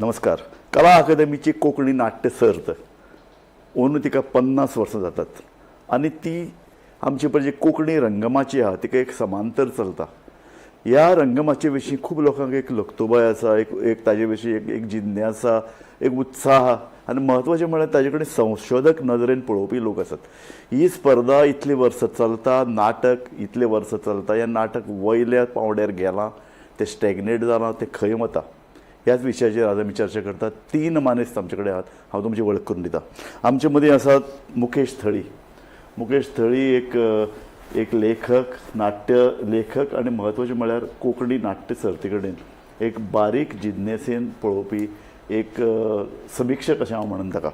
नमस्कार. कला अकादमीची कोंकणी नाट्य सर्त अंदू तिका 50 वर्सां जातात आनी ती आमची पळय जी कोंकणी रंगमाची आहा तिका एक समांतर चलता. ह्या रंगमाचये विशीं खूब लोकांक एक लक्तुबाय आसा, एक एक ताजे विशीं एक एक जिज्ञासा, एक उत्साह आनी म्हत्वाचें म्हळ्यार ताजे कडेन संशोधक नदरेन पळोवपी लोक आसात. ही स्पर्धा इतलीं वर्सां चलता, नाटक इतलें वर्सां चलता, हें नाटक वयल्या पांवड्यार गेलां, तें स्टॅग्नेट जालां, तें खंय वता, ह्याच विशयाचेर आज आमी चर्चा करतात. तीन मानेस्त आमचे कडेन आहात, हांव तुमची वळख करून दिता. आमचे मदीं आसात मुकेश थळी. मुकेश थळी एक एक लेखक, नाट्य लेखक आनी म्हत्वाचें म्हळ्यार कोंकणी नाट्य सर्ती कडेन एक बारीक जिज्ञासेन पळोवपी एक समिक्षक अशें हांव म्हणन ताका.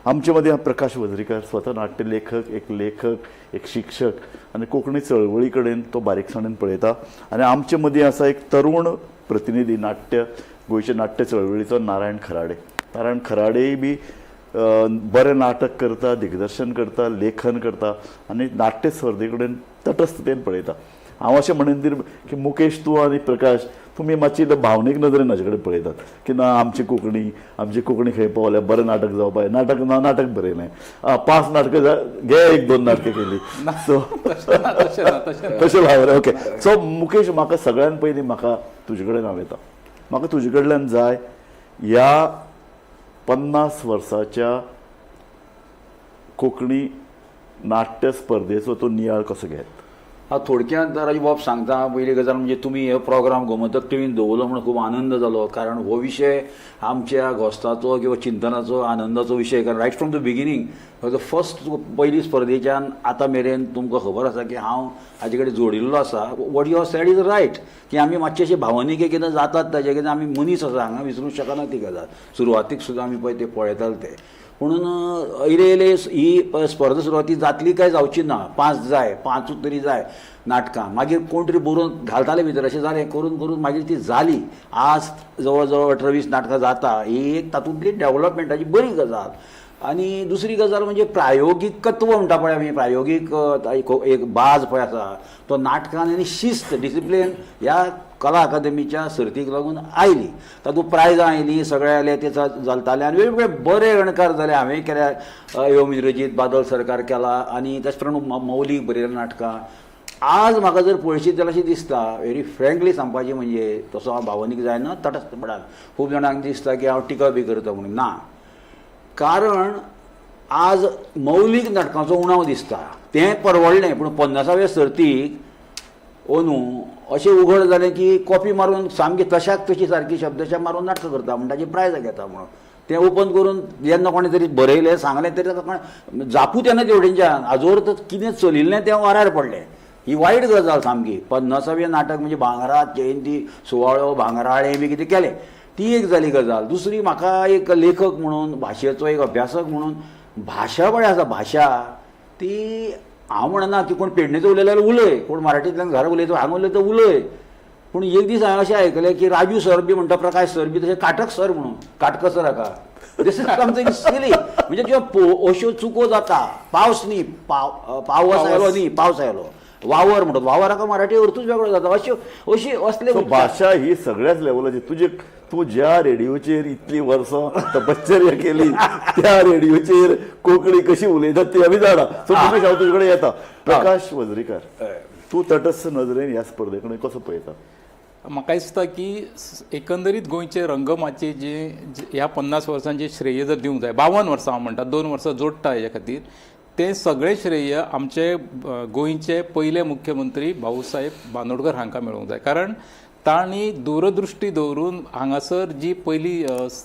आमचे मदीं आहा प्रकाश वजरीकर, स्वता नाट्य लेखक, एक लेखक, एक शिक्षक आनी कोंकणी चळवळी कडेन तो बारीकसाणेन पळयता. आनी आमचे मदीं आसा एक तरूण प्रतिनिधी नाट्य गोंयच्या नाट्य चळवळीचो नारायण खराडे. नारायण खराडेय बी बरें नाटक करता, दिग्दर्शन करता, लेखन करता आनी नाट्य स्पर्धे कडेन तटस्थतेन पळयता. हांव अशें म्हणीन की मुकेश, तूं आनी प्रकाश तुमी मातशी भावनीक नदरेन हाजे कडेन पळयतात की ना, आमची कोंकणी, आमची कोंकणी खंय पावल्या, बरें नाटक जावपाक, नाटक ना, नाटक बरयलें, पांच नाटकां घे, एक दोन नाटकां केली, सो तशें ना, तशें ना, तशें ना. तशें भायर. ओके, सो मुकेश, म्हाका सगळ्यान पयलीं म्हाका तुजे कडेन हांव येता. म्हाका तुजे कडल्यान जाय, ह्या 50 वर्साच्या कोंकणी नाट्य स्पर्धेचो तूं नियाळ कसो घेत? हा, थोडक्यांत राजू बाब सांगता. पयली गजाल म्हणजे तुमी हे प्रोग्राम गोमंतक टिवीन दवरलो म्हणून खूब आनंद जालो, कारण हो विशय आमच्या घोस्ताचो किंवा चिंतनाचो, आनंदाचो विशय. कारण right from the beginning, the first पयली स्पर्धेच्यान आतां मेरेन तुमकां खबर आसा की हांव हाजे कडेन जोडिल्लो आसा. What you said is right की आमी मातशे अशे भावनीक कितें जातात ताजे, कितें आमी मनीस आसा हांगा, विसरूंक शकना ती गजाल. सुरवातीक सुद्दां आमी पळय ते पळयताले ते. पुणून येयले येयले ही स्पर्धा सुरवाती जातली काय जावची ना, पांच जाय, पांचूच तरी जाय नाटकां, मागीर कोण तरी बरोवन घालताले भितर, अशें जालें करून करून मागीर ती जाली. आज जवळ जवळ 18-20 नाटकां जाता. ही एक तातूंतली डेवलपमेंटाची बरी गजाल. आनी दुसरी गजाल म्हणजे प्रायोगिकत्व म्हणटा पळय आमी, प्रायोगीक एक बाज पळय आसा तो नाटकान आनी शिस्त, डिसिप्लीन ह्या कला अकादमीच्या सर्तीक लागून आयली. तातूंत प्रायजां आयलीं, सगळें आयलें, ते चलतालें आनी वेगवेगळे बरे अणकार जाले. हांवें केल्या, योम इंद्रजीत, बादल सरकार केला आनी तेच प्रमाणे मौलीक बरयल्या नाटकां. आज म्हाका जर पळयशीत जाल्यार अशें दिसता, व्हेरी फ्रँकली सांगपाचें म्हणजे तसो हांव भावनीक जायना, तटस्थपणान खूब जाणांक दिसता की हांव टिका बी करता म्हणून, ना. कारण आज मौलीक नाटकांचो उणाव दिसता. तें परवडलें, पूण 50व्या सर्तीक अंदू अशें उघड जालें की कॉपी मारून सामकी तशाक तशी सारकी शब्दशा मारून नाटकां करता म्हण ताजी प्रायजां घेता म्हणून तें ओपन करून जेन्ना कोणें तरी बरयलें, सांगलें तरी ताका कोणें जापूच येना तेवटेनच्यान. आजोर तर कितें चलिल्लें तें वाऱ्यार पडलें. ही वायट गजाल सामकी. 50वें नाटक म्हणजे भांगरा जयंती सुवाळो, भांगराळें बी कितें केलें, ती एक जाली गजाल. दुसरी, म्हाका एक लेखक म्हणून, भाशेचो एक अभ्यासक म्हणून, भाशा पळय आसा, भाशा ती हांव म्हणना की कोण पेडणेचो उलयलो जाल्यार उलय, कोण मराठींतल्यान घरा उलयता, हांगा उलयता उलय, पूण एक दीस हांवें अशें आयकलें की राजू सर बी म्हणटा, प्रकाश सर बी तशें काटक सर म्हणून, काटकसर हाका. This is something silly. म्हणजे जेव्हा अश्यो चुको जाता, पावस न्ही, पाव पावस आयलो न्ही, पावस आयलो, वावर म्हणटात, वावर हाका मराठी अर्थूच वेगळो जाता. अश्यो अशी असले सो भाशा ही सगळ्याच लेवलाची. तुजे तूं ज्या रेडिओचेर इतली वर्सां तपश्चर्या केली त्या रेडिओचेर कोंकणी कशी उलयतात ती आमी जाणा. सो मुकेश, हांव तुजे कडेन येता. प्रकाश वजरीकर, तूं तटस्थ नदरेन ह्या स्पर्धे कडेन कसो पळयता? म्हाका दिसता की एकंदरीत गोंयचे रंगमाचये जे ह्या 50 वर्सांचें श्रेय जर दिवंक जाय, 52 वर्सां हांव म्हणटा, 2 वर्सां जोडटा हेजे खातीर, तें सगळें श्रेय आमचे गोंयचे पयले मुख्यमंत्री भाऊसाहेब बांदोडकर हांकां मेळूंक जाय. कारण तांणी दूरदृश्टी दवरून हांगासर जी पयली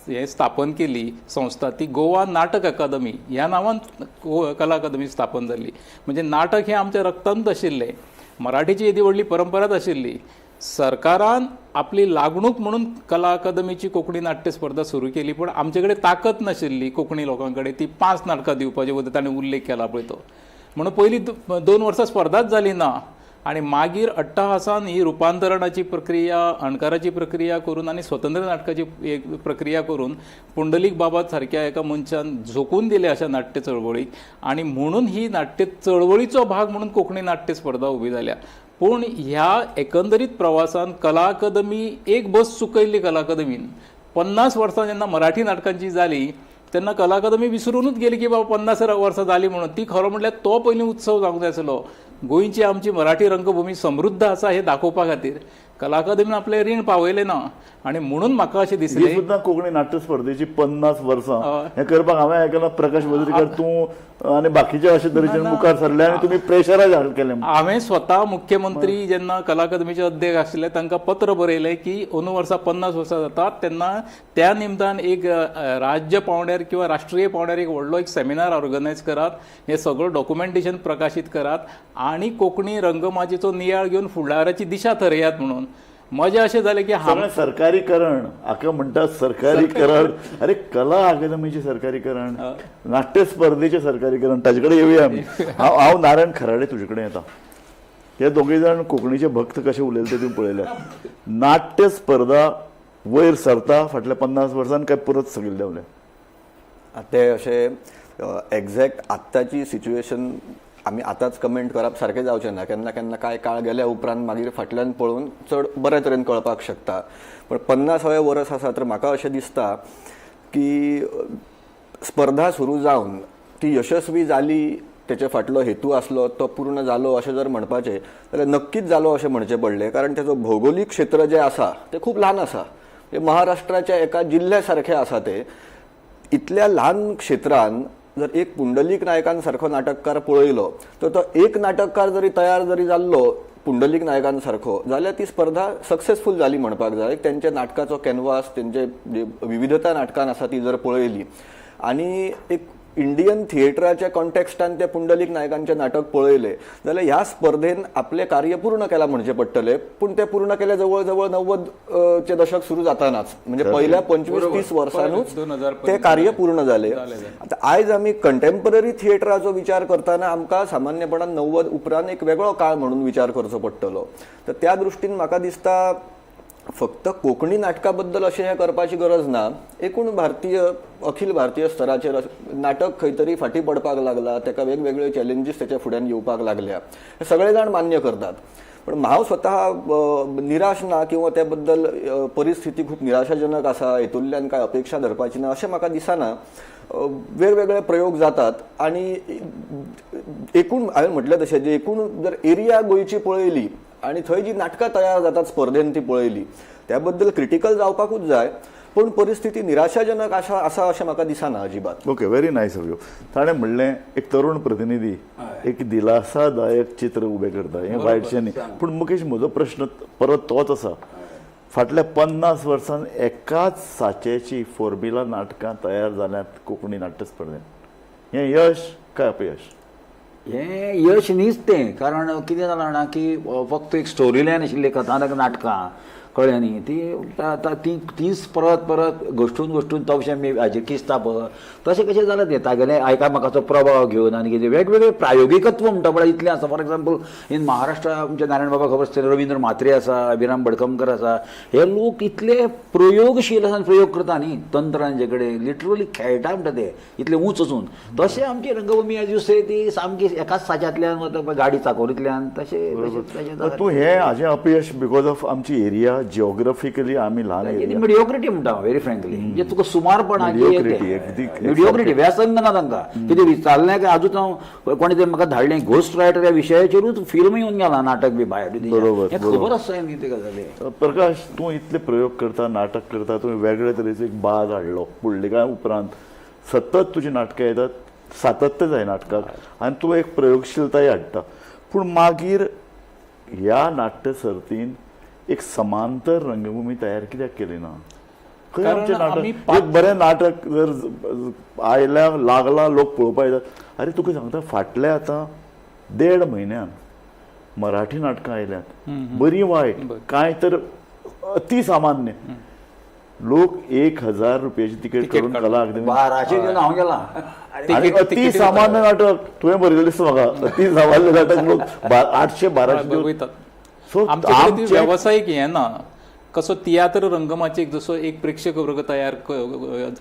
हें स्थापन केली संस्था, ती गोवा नाटक अकादमी ह्या नांवान कला अकादमी स्थापन जाल्ली. म्हणजे नाटक हें आमच्या रक्तांत आशिल्लें, मराठीची येदी व्हडली परंपराच आशिल्ली. सरकारान आपली लागणूक म्हणून कला अकादमीची कोंकणी नाट्य स्पर्धा सुरू केली, पूण आमचे कडेन ताकद नाशिल्ली कोंकणी लोकां कडेन ती पांच नाटकां दिवपाची वता ताणें उल्लेख केला पळय तो. म्हणून पयलीं 2 वर्सां स्पर्धाच जाली ना आनी मागीर अट्टाहासान ही रुपांतरणाची प्रक्रिया, अणकाराची प्रक्रिया करून आनी स्वतंत्र नाटकाची एक प्रक्रिया करून पुंडलीक बाबा सारक्या एका मनशान झोकून दिले अशा नाट्य चळवळीक आनी म्हणून ही नाट्य चळवळीचो भाग म्हणून कोंकणी नाट्य स्पर्धा उबी जाल्या. पूण ह्या एकंदरीत प्रवासान कला अकादमी एक बस चुकयल्ली कला अकादमीन. 50 वर्सां जेन्ना मराठी नाटकांची जाली तेन्ना कला अकादमी विसरूनच गेली की बाबा 50 वर्सां जाली म्हणून. ती खरो म्हटल्यार तो पयलीं उत्सव जावंक जाय आसलो. गोंयची आमची मराठी रंगभूमी समृद्ध आसा हें दाखोवपा खातीर कला अकादमीन आपलें रीण पावयलें ना आनी म्हणून म्हाका अशें ही दिसलें सुद्दां कोंकणी नाट्य स्पर्धेची 50 वर्सां हें करपाक हांवें आयकलां प्रकाश वजरीकर तूं आनी बाकीचे अशे तरेचे मुखार सरले आनी तुमी प्रेशरायज केलें. हांवें स्वता मुख्यमंत्री जेन्ना कला अकादमीचे अध्यक्ष आशिल्ले तांकां पत्र बरयलें की अंदू वर्सा 50 वर्सां जातात तेन्ना त्या निमतान एक राज्य पावंड्यार किंवा राष्ट्रीय पावंड्यार एक व्हडलो एक सेमिनार ऑर्गनायज करात, हें सगळं डॉक्युमेंटेशन प्रकाशीत करात आनी कोंकणी रंगमाचयेचो नियाळ घेवन फुडाराची दिशा थरयात म्हणून. मजा अशें जालें की सगळें सरकारीकरण हाका म्हणटात सरकारीकरण. अरे कला अकादमीचें सरकारीकरण, नाट्य स्पर्धेचें सरकारीकरण, ताजे कडेन येवया आमी. हांव नारायण खराडे तुजे कडेन येता. हे दोगूय जाण कोंकणीचे भक्त कशे उलयले ते तुमी पळयल्यात. नाट्य स्पर्धा वयर सरता फाटल्या 50 वर्सान काय परत सगळे देंवले? ते अशें एग्जॅक्ट आत्ताची सिच्युएशन आमी आतांच कमेंट करप सारकें जावचें ना. केन्ना केन्ना कांय काळ गेल्या उपरांत मागीर फाटल्यान पळोवन चड बरे तरेन कळपाक शकता. पण 50वें वर्स आसा तर म्हाका अशें दिसता की स्पर्धा सुरू जावन ती यशस्वी जाली, तेचे फाटलो हेतू आसलो तो पूर्ण जालो अशें जर म्हणपाचें जाल्यार नक्कीच जालो अशें म्हणचें पडलें. कारण तेजो भौगोलीक क्षेत्र जें आसा तें खूब ल्हान आसा, महाराष्ट्राच्या एका जिल्ल्या सारकें आसा तें. इतल्या ल्हान क्षेत्रान जर एक पुंडलीक नायकान सारको नाटककार पळयलो तर तो एक नाटककार जरी तयार जरी जाल्लो पुंडलीक नायकान सारको जाल्यार ती स्पर्धा सक्सेसफूल जाली म्हणपाक जाय. तेंच्या नाटकाचो कॅनवास, तेंचे जे विविधता नाटकान आसा ती जर पळयली आनी एक इंडियन थिएटराच्या कॉन्टेक्स्टान ते पुंडलीक नायकांचें नाटक पळयलें जाल्यार ह्या स्पर्धेन आपलें कार्य पूर्ण केलां म्हणचें पडटलें. पूण तें पूर्ण केलें जवळ जवळ 90चे दशक सुरू जातानाच, म्हणजे पहिल्या 25-30 वर्सांनूच तें कार्य पूर्ण जालें. आतां आयज आमी कंटेम्पररी थिएटराचो विचार करतना आमकां सामान्यपणान 90 उपरांत एक वेगळो काळ म्हणून विचार करचो पडटलो. तर त्या दृश्टीन म्हाका दिसता फक्त कोंकणी नाटका बद्दल अशें हें करपाची गरज ना. एकूण भारतीय अखिल भारतीय स्तराचेर नाटक खंय तरी फाटीं पडपाक लागला, ताका वेगवेगळे चॅलेंजीस तेच्या फुड्यान येवपाक लागल्या, हे सगळे जाण मान्य करतात. पण हांव स्वता निराश ना किंवा त्या बद्दल परिस्थिती खूब निराशाजनक आसा, हेतूंतल्यान कांय अपेक्षा धरपाची ना अशें म्हाका दिसना. वेगवेगळे प्रयोग जातात आनी एकूण हांवें म्हटलें तशें जे एकूण जर एरिया गोंयची पळयली आनी थंय जी नाटकां तयार जातात स्पर्धेन ती पळयली त्या बद्दल क्रिटिकल जावपाकूच जाय, पूण परिस्थिती निराशाजनक आसा आसा अशें म्हाका दिसना अजिबात. Okay, very nice of you. ताणें म्हणलें एक तरुण प्रतिनिधी एक दिलासादायक चित्र उबें करता, हें वायटशें न्ही. पूण मुकेश, म्हजो प्रश्न परत तोच आसा, फाटल्या 50 वर्सान एकाच साचेची फॉर्म्युला नाटकां तयार जाल्यांत कोंकणी नाट्य स्पर्धेन, हें यश काय अपयश? हें यश न्हीच तें. कारण कितें जालां जाणा की फक्त एक स्टोरी लायन आशिल्ली कथानक नाटकां कळ्ळें न्ही, ती तीच परत परत घश्टून घश्टून तवशें मी हाजेर किस्ता पळय तशें कशें जालें तें तागेलें एकामेकाचो प्रभाव घेवन आनी कितें वेगवेगळे प्रायोगिकत्व म्हणटा पळय इतलें आसा. फॉर एग्जाम्पल इन महाराष्ट्र आमच्या नारायण बाबा खबर आसतलें, रविंद्र म्हात्रे आसा, अभिराम भडकमकर आसा, हे लोक इतले प्रयोगशील आसा आनी प्रयोग करता न्ही तंत्रांचे कडेन लिटरली खेळटा म्हणटा ते इतले उंच वचून. तशें आमची रंगभूमी एज you से ती सामकी एकाच साच्यांतल्यान वता, गाडी चाकोरींतल्यान तशें तशें. तूं हें हाजें अपयश because of आमची एरिया जिओग्राफिकली आमी ल्हान एरिया, मिडियोक्रिटी म्हणटा हांव व्हेरी फ्रँकली, म्हणजे तुका सुमारपणाची मिडियोक्रिटी, व्यसंग ना तांकां. कितें विचारलें काय आजूच हांव कोणें तरी म्हाका धाडलें घोस्ट रायटर ह्या विशयाचेरूच फिल्म येवन गेलां नाटक बी भायर. बरोबर, हें खबर आसा न्ही ते गजाली. प्रकाश, तूं इतले प्रयोग करता, नाटक करता, तुवें वेगळे तरेचो एक बाज हाडलो पुंडलिका उपरांत सतत तुजी नाटकां येतात, सातत्य जाय नाटकाक आनी तूं एक प्रयोगशीलताय हाडटा. पूण मागीर ह्या नाट्य सर्तीन एक समांतर रंगभूमी तयार कित्याक केली ना? खंय आमचें नाटक एक बरें नाटक जर आयल्या लागला लोक पळोवपाक येतात. अरे तुका सांगता, फाटल्या आतां 1.5 म्हयन्यान मराठी नाटकां आयल्यात, बरी वायट कांय तर अतिसामान्य, लोक 1000 रुपयाची तिकेट करून कला अकादमी 1200 दिवन हांव गेला. आनी अतिसामान्य नाटक तुवें बरयलें दिसता म्हाका, अतिसामान्य नाटक लोक 800-1200 वयतात. सो वेवसायीक हें ना, कसो तियात्र रंगमाचयेक जसो एक प्रेक्षक वर्ग तयार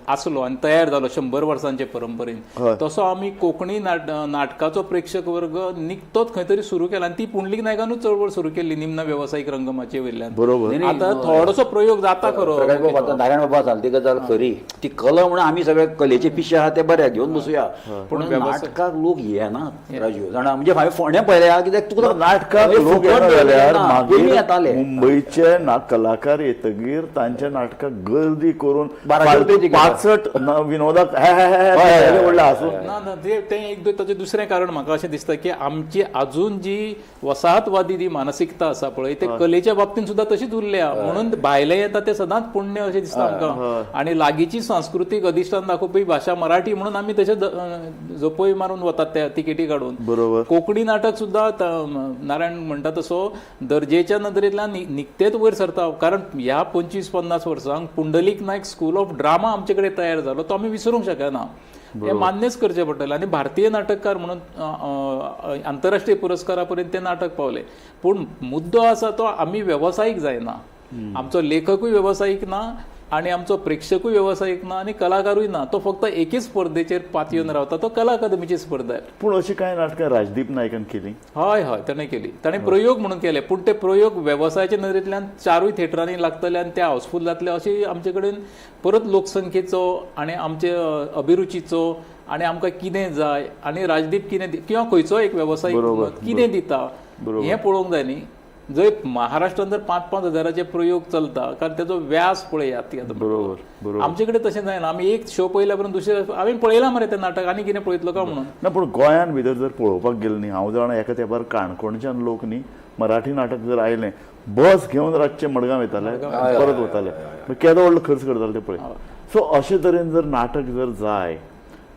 आसलो आनी तयार जालो 100 वर्सांचे परंपरेन, तसो आमी कोंकणी नाटकाचो प्रेक्षक वर्ग निकतोच खंय तरी सुरू केला आनी ती पुंडलीक नायकानूच चळवळ सुरू केल्ली निम्न वेवसायीक रंगमाचये वयल्यान. बरोबर. आता थोडोसो प्रयोग जाता खरो. प्रकाश बाबा, आतां नारायण बाबा सांगता ती गजाल खरी, ती कला म्हणून आमी सगळे कलेचे पिशे आहा ते बरे घेवन बसुया, पूण नाटकाक लोक येनात राजू जाणा. म्हणजे हांवें फोंड्या पळयल्या कित्याक तुका नाटकाक लोक येना जाल्यार पयलीं येताले मागीर मुंबयचे कलाकार येतगीर तांच्या नाटकाक गर्दी करून 1200 रुपये तिकीट. पाचट विनोदाक हे हे हे हे व्हडलें आसूं. ना ना, तें एक ताचें दुसरें कारण म्हाका अशें दिसता की आमची अजून जी वसाहतवादी जी मानसिकता आसा पळय ते कलेच्या बाबतींत सुद्दां तशीच उरल्या, म्हणून भायले येता ते सदांच पुण्य अशें दिसता आमकां. आनी लागींची सांस्कृतीक अधिश्ठान दाखोवपी भाशा मराठी म्हणून आमी तशें झोपय मारून वतात त्या तिकेटी काडून. बरोबर. कोंकणी नाटक सुद्दां नारायण म्हणटा तसो दर्जेच्या नदरेंतल्यान निकतेच वयर सरता, कारण ह्या 25-50 वर्सांक Pundalik Naik school of drama आमचे कडेन तयार जालो, तो आमी विसरूंक शकना, हें मान्यच करचें पडटलें. आनी भारतीय नाटककार म्हणून आंतरराष्ट्रीय पुरस्कारा पर्यंत ते नाटक पावले, पूण मुद्दो आसा तो आमी वेवसायीक जायना, आमचो लेखकूय वेवसायीक ना आनी आमचो प्रेक्षकूय वेवसायीक ना आनी कलाकारूय ना, तो फक्त एकेच स्पर्धेचेर पातयेवन रावता, तो कला अकादमीची स्पर्धा. पूण अशी कांय नाटकां राजदीप नायकान केली. हय हय, ताणें केली, ताणें प्रयोग म्हणून केले, पूण ते प्रयोग वेवसायाच्या नदरेंतल्यान 4 थिएटरांनी लागतले आनी ते हाऊसफूल जातले अशी आमचे कडेन परत लोकसंख्येचो आनी आमचे अभिरुचीचो आनी आमकां कितें जाय आनी राजदीप कितें किंवा खंयचो एक वेवसायीक कितें दिता हें पळोवंक जाय न्ही. जंय महाराष्ट्रान जर 5-5 हजाराचे प्रयोग चलता, कारण तेजो व्यास पळयात. बरोबर बरोबर. आमचे कडेन तशें जायना, आमी एक शो पळयल्या उपरांत दुसरे हांवें पळयला मरे तें नाटक आनी कितें पळयतलो काय म्हणून. ना, पूण गोंयान भितर जर पळोवपाक गेले न्ही, हांव जाणा एका तेंपार काणकोणच्यान लोक न्ही मराठी नाटक जर आयलें बस घेवन रातचे मडगांव येताले, परत वताले, केदो व्हडलो खर्च करताले ते पळय. सो अशे तरेन जर नाटक जर जाय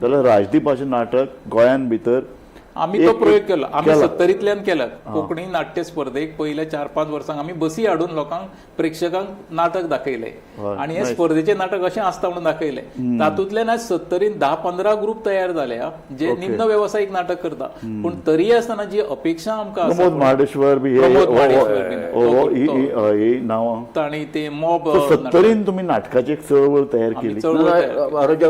जाल्यार राजदीपाचें नाटक गोंयान भितर आमी तो प्रयोग केला, आमी 70तल्यान केला कोंकणी नाट्य स्पर्धेक. पयल्या 4-5 वर्सांक आमी बसी हाडून लोकांक प्रेक्षकांक नाटक दाखयले आनी हे स्पर्धेचे नाटक अशें आसता म्हणून दाखयले. तातूंतल्यान आज 70 10-15 ग्रुप तयार जाल्या जे निम्न वेवसायीक नाटक करता, पूण तरी आसतना जी अपेक्षा आमकां आसा, प्रमोद महाडेश्वर बी हे नांवां तांणी ते मॉब 70 तुमी नाटकाची एक चळवळ तयार केली.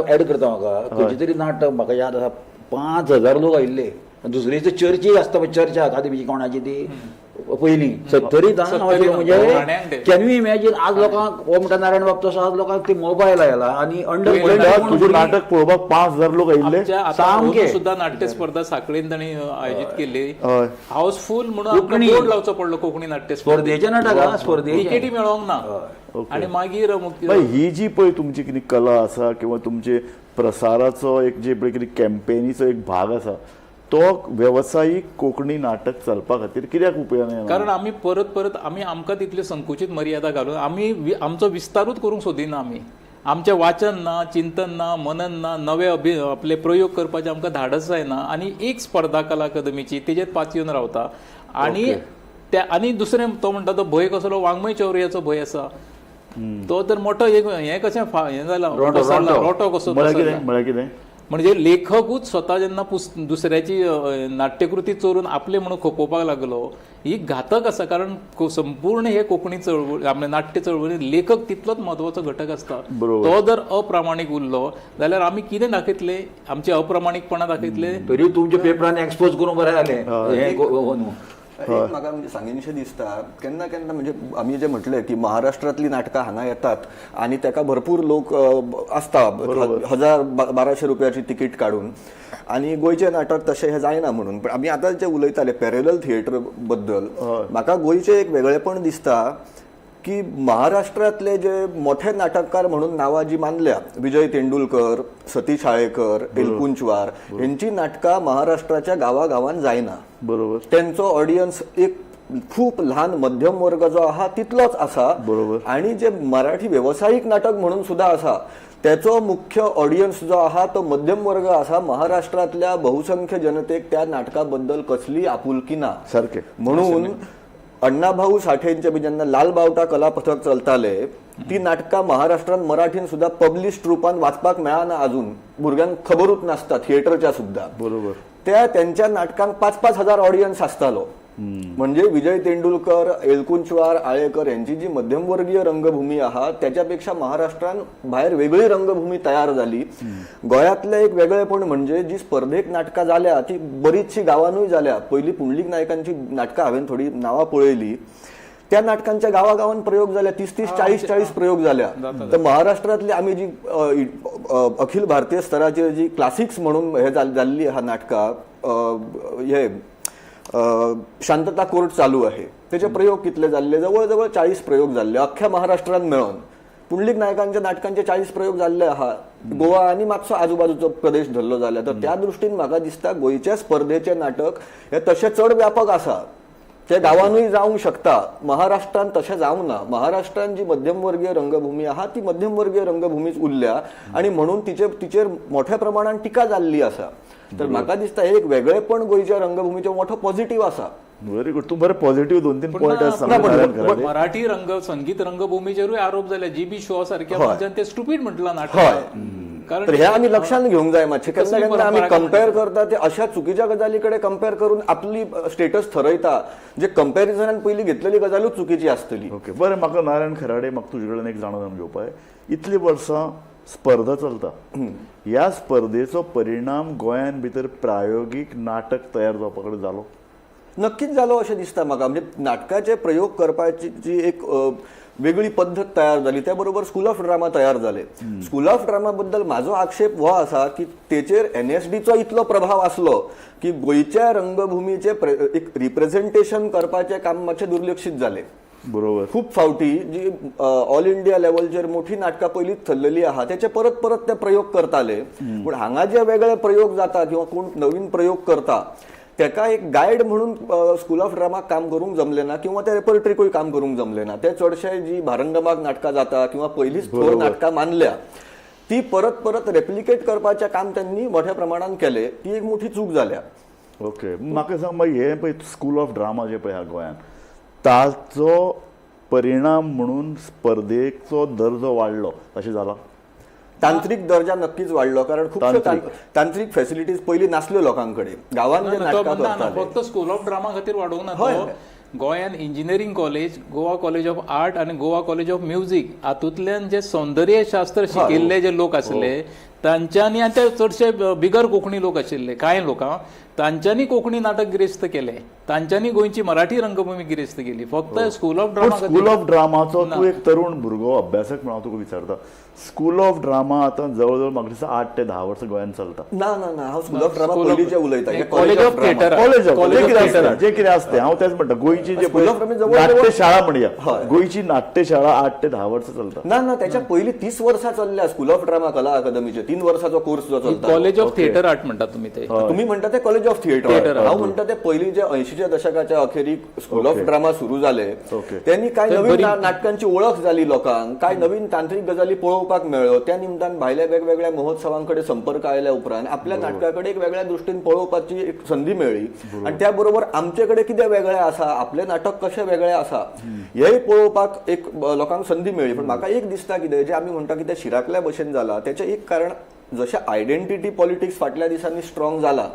एड करता म्हाका खंयचे तरी नाटक म्हाका याद आसा, 5000 लोक आयिल्ले. दुसरीच चर्ची आसता पळय, चर्चा अकादमीची कोणाची ती पयलीं 70 म्हणजे can you imagine. आज लोकांक हो म्हणटा नारायण बाब तसो आज लोकांक ते मोबायल आयला आनी अंडर नाटक पळोवपाक 5000 लोक आयिल्ले सामके. सुद्दां नाट्य स्पर्धा साखळीन तांणी आयोजीत केल्ली, हाऊसफूल म्हणून बोर्ड लावचो पडलो कोंकणी नाट्य स्पर्धेचे नाटक, स्पर्धे तिकेटी मेळोंक ना. आनी मागीर ही जी पळय तुमची कितें कला आसा किंवा तुमचे प्रसाराचो एक जे पळय कितें कॅम्पेनीचो एक भाग आसा तो वेवसायीक कोंकणी नाटक चलपा खातीर कित्याक उपयोगाक? कारण आमी परत परत आमी आमकां तितल्यो संकुचीत मर्यादा घालून आमी आमचो विस्तारूच करूंक सोदिना. आमी आमचें वाचन ना, चिंतन ना, मनन ना, नवे आपले प्रयोग करपाचें आमकां धाडस जायना आनी एक स्पर्धा कला अकादमीची तेजेर पातयेवन रावता. आनी त्या आनी दुसरें तो म्हणटा तो भंय कसलो, वाङ्मय चौर्याचो भंय आसा, तो तर मोठो एक हें कशें हें जाला रोटो कसो. म्हळ्यार कितें म्हणजे लेखकूच स्वता जेन्ना दुसऱ्याची नाट्यकृती चोरून आपले म्हणून खपोवपाक लागलो, ही घातक आसा. कारण संपूर्ण हे कोंकणी चळवळ आपले नाट्य चळवळीत लेखक तितलोच म्हत्वाचो घटक आसता. तो जर अप्रामाणीक उरलो जाल्यार आमी कितें दाखयतले, आमचे अप्रामाणीकपणा दाखयतले. तरी तुमच्या पेपरान एक्सपोज करून बरें जालें. एक म्हाका म्हणजे सांगीनशें दिसता केन्ना केन्ना म्हणजे आमी जे म्हटलें की महाराष्ट्रांतली नाटकां हांगा येतात आनी ताका भरपूर लोक आसता, 1000-1200 रुपयाची तिकीट काडून, आनी गोंयचें नाटक तशें हें जायना म्हणून. पण आमी आतां जे उलयताले पॅरलल थिएटर बद्दल, म्हाका गोंयचें एक वेगळेपण दिसता की महाराष्ट्रांतले जे मोठे नाटककार म्हणून नांवां जी मानल्या, विजय तेंडुलकर, सतीश हाळेकर, एलकुंचवार, हेंची नाटकां महाराष्ट्राच्या गांवागांवान जायना. बरोबर. तेंचो ऑडियन्स एक खूप ल्हान मध्यम वर्ग जो आहा तितलोच आसा. बरोबर. आणि जे मराठी वेवसायीक नाटक म्हणून सुद्धा आसा त्याचो मुख्य ऑडियन्स जो आहा तो मध्यम वर्ग आसा. महाराष्ट्रांतल्या बहुसंख्य जनतेक त्या नाटका बद्दल कसली आपुलकी ना. सारकें. म्हणून अण्णाभाऊ साठेंचे बी जेन्ना लाल बावटा कला पथक चलताले ती नाटकां महाराष्ट्रान मराठीन सुद्धा पब्लिश्ड रुपान वाचपाक मेळना अजून, भुरग्यांक खबरूच नासता थिएटरच्या सुद्धा. बरोबर. त्या त्यांच्या नाटकांक 5-5 हजार ऑडियन्स आसतालो. म्हणजे विजय तेंडुलकर, एलकुंचवार, आळेकर यांची जी मध्यमवर्गीय रंगभूमी आहा त्याच्या पेक्षा महाराष्ट्रान भायर वेगळी रंगभूमी तयार झाली. गोंयांतलें एक वेगळेपण म्हणजे जी स्पर्धेक नाटकां जाल्या ती बरीचशी गांवानूय जाल्या. पयलीं पुंडलीक नायकांची नाटकां हांवें थोडी नांवां पळयली, त्या नाटकांच्या गांवागांवान प्रयोग जाल्या, 30-30 40-40 प्रयोग जाल्या. तर महाराष्ट्रातली आमी जी अखिल भारतीय स्तराचेर जी क्लासिक्स म्हणून हे जाल्ली आहा नाटकां, हे शांतता कोर्ट चालू आहे त्याचे प्रयोग कितले जाल्ले, जवळ जवळ 40 प्रयोग जाल्ले अख्ख्या महाराष्ट्रात मेळोन. पुंडलीक नायकांच्या नाटकांचे 40 प्रयोग जाल्ले आहा, गोवा आनी मातसो आजूबाजूचो प्रदेश धरलो जाल्यार. तर त्या दृश्टीन म्हाका दिसता गोंयच्या स्पर्धेचे नाटक हे तशें चड व्यापक आसा, ते गांवानूय जावंक शकता. महाराष्ट्रान तशें जावंक ना. महाराष्ट्रान जी मध्यमवर्गीय रंगभूमी आहा ती मध्यमवर्गीय रंगभूमीच उरल्या आनी म्हणून तिचेर मोठ्या प्रमाणान टिका जाल्ली आसा. तर म्हाका दिसता हे एक वेगळेपण गोंयच्या रंगभूमीचें मोठो पॉझिटिव्ह आसा. व्हेरी गुड, तूं बरें पॉझिटिव्ह 2-3 पॉयंट पण मराठी रंग संगीत रंगभूमीचेरूय आरोप जाले. जी बी शॉ सारख्या मनशान ते स्टुपीड म्हटलां नाटक. कारण तर हे आमी लक्षात घेवंक जाय मातशें. केन्ना केन्ना आमी कंपेर करता ते अशा चुकीच्या गजाली कडेन कंपेर करून आपली स्टेटस थरयता, जे कंपॅरिझनान पयलीं घेतलेली गजालूच चुकीची आसतली. ओके, बरें, म्हाका नारायण खराडे, म्हाका तुजे कडेन एक जाणून घेवपाक जाय. इतली वर्सां स्पर्धा चलता, ह्या स्पर्धेचो परिणाम गोंयान भितर प्रायोगीक नाटक तयार जावपा कडेन जालो? नक्कीच जालो अशें दिसता म्हाका. म्हणजे नाटकाचे प्रयोग करपाची जी एक वेगळी पद्दत तयार जाली, त्या बरोबर स्कूल ऑफ ड्रामा तयार जाले. स्कूल ऑफ ड्रामा बद्दल म्हाजो आक्षेप हो आसा की तेचेर एनएसडीचो इतलो प्रभाव आसलो की गोंयच्या रंगभूमीचे एक रिप्रेझेंटेशन करपाचें काम मातशें दुर्लक्षीत जालें. बरोबर. खूब फावटी जी ऑल इंडिया लेवलचेर मोठी नाटकां पयलींच थरलेली आहा त्याचे परत परत ते प्रयोग करताले, पूण हांगा जे वेगळे प्रयोग जाता किंवा कोण नवीन प्रयोग करता तेका एक गायड म्हणून स्कूल ऑफ ड्रामाक काम करूंक जमलें ना किंवा त्या रेपर्टरीकूय काम करूंक जमलें ना. ते चडशे जी भारंगमाक नाटकां जाता किंवा पयलींच थोर नाटकां मानल्या ती परत परत रेप्लिकेट करपाचें काम त्यांनी मोठ्या प्रमाणान केलें, ती एक मोठी चूक जाल्या. ओके, म्हाका सांग मागीर हें पळय स्कूल ऑफ ड्रामा जें पळय आहा गोंयांत, ताचो परिणाम म्हणून स्पर्धेचो दर्जो वाडलो अशें जाला? तांत्रिक दर्जा नक्कीच वाडलो, कारण खूबशे तांत्रिक फॅसिलिटीज पयलीं नासल्यो लोकांकडे, गांवांत जे नाटकां करताले. फक्त स्कूल ऑफ ड्रामा खातीर वाडोवंक ना, तो गोंयान engineering college, Goa college of art आनी गोवा कॉलेज ऑफ म्युझिक हातूंतल्यान जे सौंदर्यशास्त्र शिकिल्ले जे लोक आसले तांच्यांनी, आनी ते चडशे बिगर कोंकणी लोक आशिल्ले कांय लोकां, तांच्यांनी कोंकणी नाटक गिरेस्त केलें, तांच्यांनी गोंयची मराठी रंगभूमी गिरेस्त केली. फक्त school of drama, school of ड्रामाचो तूं एक तरुण भुरगो अभ्यासक म्हणून हांव तुका विचारता, स्कूल ऑफ ड्रामा आतां जवळ जवळ म्हाका दिसता 8 ते 10 वर्सां गोंयांत चलता. ना ना ना, हांव स्कूल ऑफ ड्रामा पयलींचे उलयता, college of theatre, college of जे कितें आसता हांव तेच म्हणटा, गोंयची जे नाट्यशाळा म्हणया, गोंयची नाट्यशाळा 8 ते 10 वर्सां चलता. ना ना, त्याच्या पयलीं 30 वर्सां चल्ल्या स्कूल ऑफ ड्रामा कला अकादमीचे 3 वर्साचो कोर्स जो चलता. कॉलेज ऑफ थिएटर आर्ट म्हणटा तुम्ही ते, तुम्ही म्हणटा ते कॉलेज ऑफ थिएटर, हांव म्हणटा ते पयलीं जे 80च्या दशकाच्या अखेरीक स्कूल ऑफ ड्रामा सुरू जाले त्यांनी काय नवीन नाटकांची ओळख जाली लोकांक, काय नवीन तांत्रिक गजाली पळोवपाक मेळ्ळ्यो. त्या निमतान भायल्या वेगवेगळ्या महोत्सवांकडे संपर्क आयल्या उपरांत आपल्या नाटकाकडे एक वेगळ्या दृष्टीन पळोवपाची एक संधी मेळ्ळी आणि त्या बरोबर आमचे कडेन कितें वेगळें आसा, आपलें नाटक कशें वेगळें आसा हेंय पळोवपाक एक लोकांक संधी मेळ्ळी. पण म्हाका एक दिसता कितें, जें आमी म्हणटा कितें शिराकल्या भशेन जाला तेचें एक कारण, जशें आयडेंटिटी पॉलिटिक्स फाटल्या दिसांनी स्ट्रॉंग जाला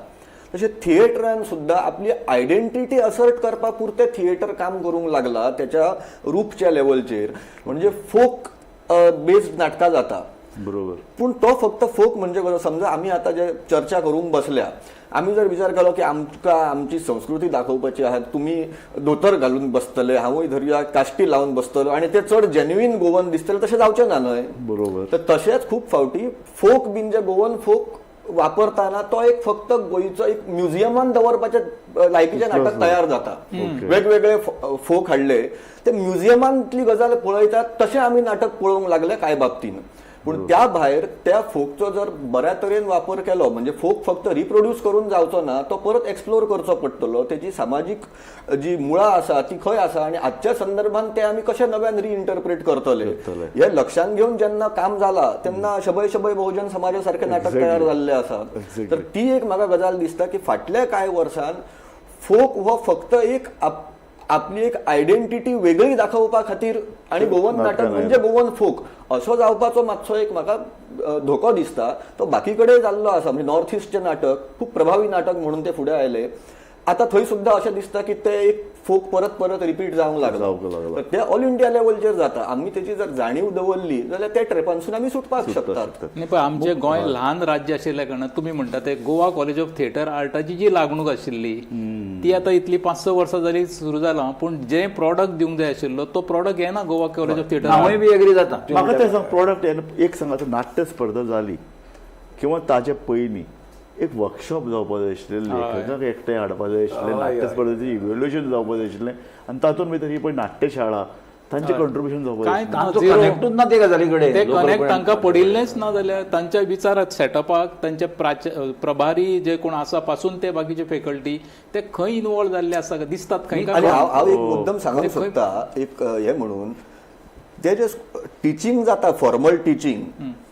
तशें थिएटरान सुद्दां आपली आयडेंटिटी असर्ट करपा पुरतें थिएटर काम करूंक लागला त्याच्या रूपच्या लेवलचेर, म्हणजे फोक बेस्ड नाटकां जाता. बरोबर. पूण तो फक्त फोक म्हणजे कसो, समजा आमी आतां जे चर्चा करूंक बसल्या, आमी जर विचार केलो की आमकां आमची संस्कृती दाखोवपाची आहा, तुमी धोतर घालून बसतले, हांवूय धरया काश्टी लावन बसतलो आनी ते चड जेन्युइन गोवन दिसतले, तशें जावचें ना न्हय. बरोबर. तर तशेंच खूब फावटी फोक बीन जे गोवन फोक वापरताना तो एक फक्त गोंयचो एक म्युझियमान दवरपाच्या लायकीचें नाटक तयार जाता. वेगवेगळे फोक हाडले ते म्युझियमांतली गजाल पळयतात तशें आमी नाटक पळोवंक लागले कांय बाबतीन. पूण त्या भायर त्या फोकचो जर बऱ्या तरेन वापर केलो, म्हणजे फोक फक्त रिप्रोड्यूस करून जावचो ना, तो परत एक्सप्लोर करचो पडटलो, तेजी सामाजीक जी मुळां आसा ती खंय आसा आनी आजच्या संदर्भान ते आमी कशें नव्यान रिइंटरप्रेट करतले हे लक्षांत घेवन जेन्ना काम जाला तेन्ना शबै शबै बहुजन समाजा सारकें नाटक तयार जाल्लें आसा. तर ती एक म्हाका गजाल दिसता की फाटल्या कांय वर्सान फोक हो फक्त एक आपली एक आयडेंटिटी वेगळी दाखोवपा खातीर आनी गोवन नाटक म्हणजे गोवन फोक असो जावपाचो मातसो एक म्हाका धोको दिसता. तो बाकी कडेन जाल्लो आसा. म्हणजे नॉर्थ इस्टचें नाटक खूब प्रभावी नाटक म्हणून ते फुडें आयले, आतां थंय सुद्दां अशें दिसता की ते एक फोक परत परत रिपीट जावंक लागला. जावंक लागला. तर ते ऑल इंडिया लेवलचेर जाता. आमी तेची जर जाणीव दवरली जाल्यार त्या ट्रेपांसून आमी सुटपाक शकतात. न्ही, पण आमचें गोंय ल्हान राज्य आशिल्ल्या कारणान तुमी म्हणटा ते गोवा कॉलेज ऑफ थिएटर आर्टाची जी लागणूक आशिल्ली ती आतां इतली 5-6 वर्सां जाली सुरू जालां, पूण जे प्रॉडक्ट दिवंक जाय आशिल्लो तो प्रॉडक्ट येना गोवा कॉलेज ऑफ थिएटर. हांवूय बी एग्री जाता. म्हाका तें सांग, प्रॉडक्ट एक सांग, आतां नाट्य स्पर्धा जाली किंवा ताजे पयलीं एक वर्कशॉप जावपा जाय आशिल्लें, लेखकांक एकठांय हाडपा जाय आशिल्लें, नाट्य स्पर्धेचें इव्हेल्युएशन जावपा जाय आशिल्लें आनी तातूंत भितर ही पळय नाट्यशाळा तांचें कंट्रिब्युशन जावपा जाय. कांय तांचो zero. कनेक्टूच ना ते गजाली कडेन. ते कनेक्ट तांकां पडिल्लेंच ना जाल्यार तांच्या विचारात सेटअपाक तांचे प्रभारी जे कोण आसा पासून ते बाकीचे फेकल्टी ते खंय इनवॉल्व जाल्ले आसा दिसतात खंय आनी काय. हांव एक मुद्दम सांगूंक सोदता एक हें म्हणून, ते जे टिचींग जाता फॉर्मल टिचींग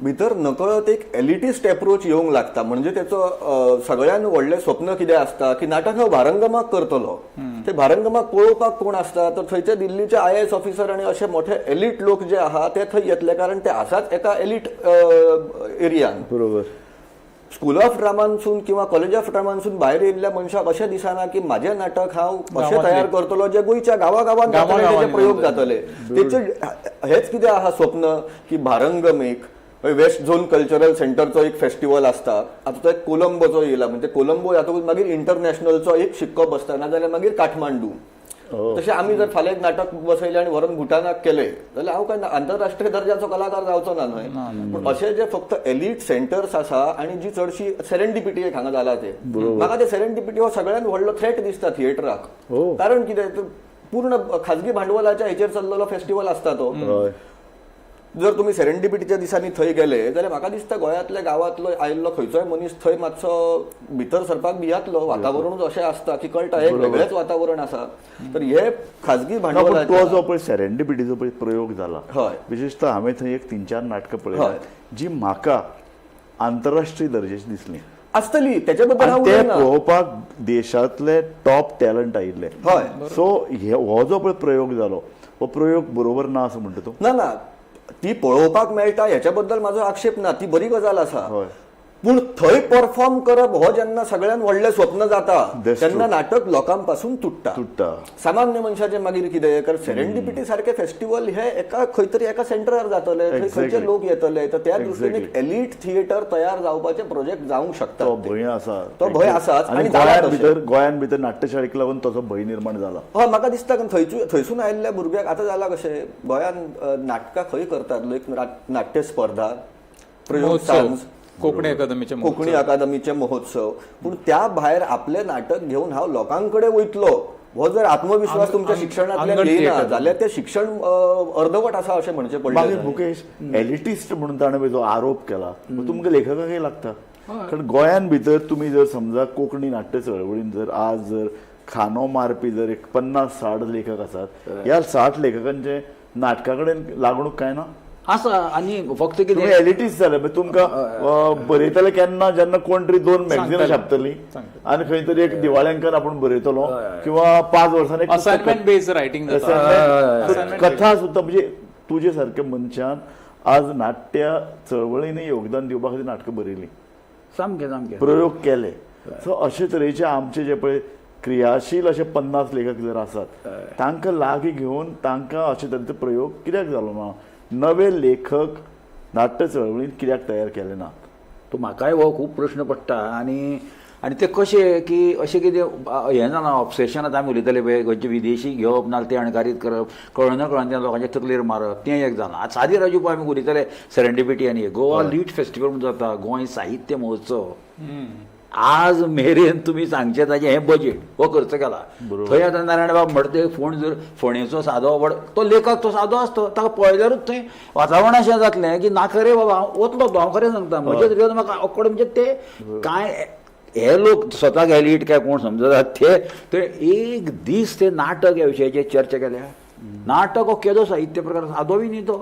भितर नकळत एक एलिटिस्ट एप्रोच येवंक लागता. म्हणजे तेचो सगळ्यान व्हडलें स्वप्न कितें आसता की नाटक हांव भारंगमाक करतलो, ते भारंगमाक पळोवपाक कोण आसता तर थंयचे दिल्लीचे IAS officer आनी अशे मोठे एलिट लोक जे आहा ते थंय येतले, कारण ते आसाच एका एलिट एरियान. बरोबर. स्कूल ऑफ ड्रामांसून किंवा कॉलेज ऑफ ड्रामांसून भायर येयल्ल्या मनशाक अशें दिसना की म्हाजें नाटक हांव अशें तयार करतलो जे गोंयच्या गांवागांवांत जातले, तेजे प्रयोग जातले. तेचे हेच कितें आहा स्वप्न की भारंगम एक वेस्ट झोन कल्चरल सेंटरचो एक फेस्टिवल आसता, आतां तो एक कोलंबोचो येयला, म्हणजे कोलंबो जातकूच मागीर इंटरनॅशनलचो एक शिक्को बसता, नाजाल्यार मागीर काठमांडू. तशें आमी जर फाल्यां एक नाटक बसयलें आनी व्हरून भुटानाक केलें जाल्यार हांव काय आंतरराष्ट्रीय दर्जाचो कलाकार जावचो ना न्हय. पूण अशे जे फक्त एलिट सेंटर्स आसा आनी जी चडशी सेरेंडिपिटी एक हांगा जाला ते, म्हाका ते सेरेंडिपिटी हो सगळ्यात व्हडलो थ्रेट दिसता थिएटराक. कारण कितें, पूर्ण खाजगी भांडवलाच्या हेचेर चल्लेलो फेस्टिवल आसता तो. जर तुमी सेरेंडिपिटीच्या दिसांनी थंय गेले जाल्यार म्हाका दिसता गोंयांतल्या गांवांतलो आयिल्लो खंयचोय मनीस थंय मातसो भितर सरपाक भियातलो. वातावरणूच अशें आसता की कळटा एक वेगळेंच वातावरण आसा. तर हे खाजगी भांडवल तो जो पळय सेरेंडिपिटीचो पळय प्रयोग जाला, हय, विशेषतः हांवें थंय एक 3-4 नाटकां पळयली जी म्हाका आंतरराष्ट्रीय दर्जेची दिसली आसतली, तेच्या बद्दल हांव ते पळोवपाक देशांतले टॉप टॅलंट आयिल्ले. हय. सो हो जो पळय प्रयोग जालो हो प्रयोग बरोबर ना असं म्हणटा तूं? ना ना, ती पळोवपाक मेळटा हेच्या बद्दल म्हाजो आक्षेप ना, ती बरी गजाल आसा. पूण थंय परफॉर्म करप हो जेन्ना सगळ्यात व्हडलें स्वप्न जाता तेन्ना नाटक लोकांपासून तुट्टा. सामान्य मनशाचें मागीर कितें, कारण सेरेंडिपिटी सारके फेस्टिवल हे एका खंय तरी एका सेंटरार जातले, थंय खंयचे लोक येतले, तर त्या दृश्टीन एक एलिट थिएटर तयार जावपाचे प्रोजेक्ट जावंक शकता. तो भंय आसा, तो भंय आसा. आनी गोंयान भितर नाट्यशाळेक लागून तसो भंय निर्माण जाला. हय, म्हाका दिसता थंयसून आयिल्ल्या भुरग्याक आतां जाला कशें, गोंयान नाटकां खंय करतात, लोक नाट्य स्पर्धा, प्रयोग सांज, कोंकणी अकादमीचे कोंकणी अकादमीचे महोत्सव, पूण त्या भायर आपलें नाटक घेवन हांव लोकांकडे वयतलो हो जर आत्मविश्वास तुमच्या शिक्षणांतल्यान येयना जाल्यार तें शिक्षण अर्धवट आसा अशें म्हणचें पडलें. मागीर मुकेश, एलिटिस्ट म्हणून ताणें जो आरोप केला तुमकां लेखकाकय लागता, कारण गोंयान भितर तुमी जर समजा कोंकणी नाट्य चळवळीन जर आज जर खांदो मारपी जर एक 50-60 लेखक आसात, ह्या 60 लेखकांचे नाटका कडेन लागणूक काय ना आसा. आनी फक्त कितें एलिटिस्ट जाले तुमकां बरयतले केन्ना, जेन्ना कोण तरी 2 मॅगझिनां छापतली आनी खंय तरी एक दिवाळ्यांकान आपूण बरयतलो किंवा 5 वर्सांनी असायनमेंट बेज रायटींग जाता. कथा सुद्दां म्हणजे तुजे सारक्या मनशान आज नाट्य चळवळीने योगदान दिवपा खातीर नाटकां बरयलीं, सामकें सामकें प्रयोग केले. सो अशे तरेचे आमचे जे पळय क्रियाशील अशे 50 लेखक जर आसात तांकां लागीं घेवन तांकां अशे तरेचे प्रयोग कित्याक जालो ना, नवे लेखक नाट्य चळवळीन कित्याक तयार केले ना, तो म्हाकाय हो खूब प्रश्न पडटा. आनी आनी ते कशें की अशें कितें हें जालां ऑब्सेशन. आतां आमी उलयताले पळय खंयचे विदेशी घेवप ना ते अणकारीत करप, कळना कळना त्या लोकांच्या तकलेर मारप, तें एक जालां. आतां सादी राजू पळय आमी उलयताले सेरेंडिपिटी आनी गोवा लीट फेस्टिवल म्हणून जाता, गोंय साहित्य महोत्सव, आज मेरेन तुमी सांगचें ताजें हें बजेट हो खर्च केला. थंय आतां नारायण बाब म्हणटा ते फोंड जर फोंडेचो सादो व्हड तो लेखक तो सादो आसता, ताका पळयल्यारूच थंय वातावरण अशें जातलें की ना खरें बाबा हांव वतलो तो, हांव खरें सांगता म्हजें रियल म्हाका ऑकवर्ड. म्हणजे ते कांय हे लोक स्वताक एलिट काय कोण समजतात ते ते एक दीस ते नाटक ह्या विशयाचेर चर्चा केल्या. नाटक हो केदो साहित्य प्रकार सादो बी न्ही तो.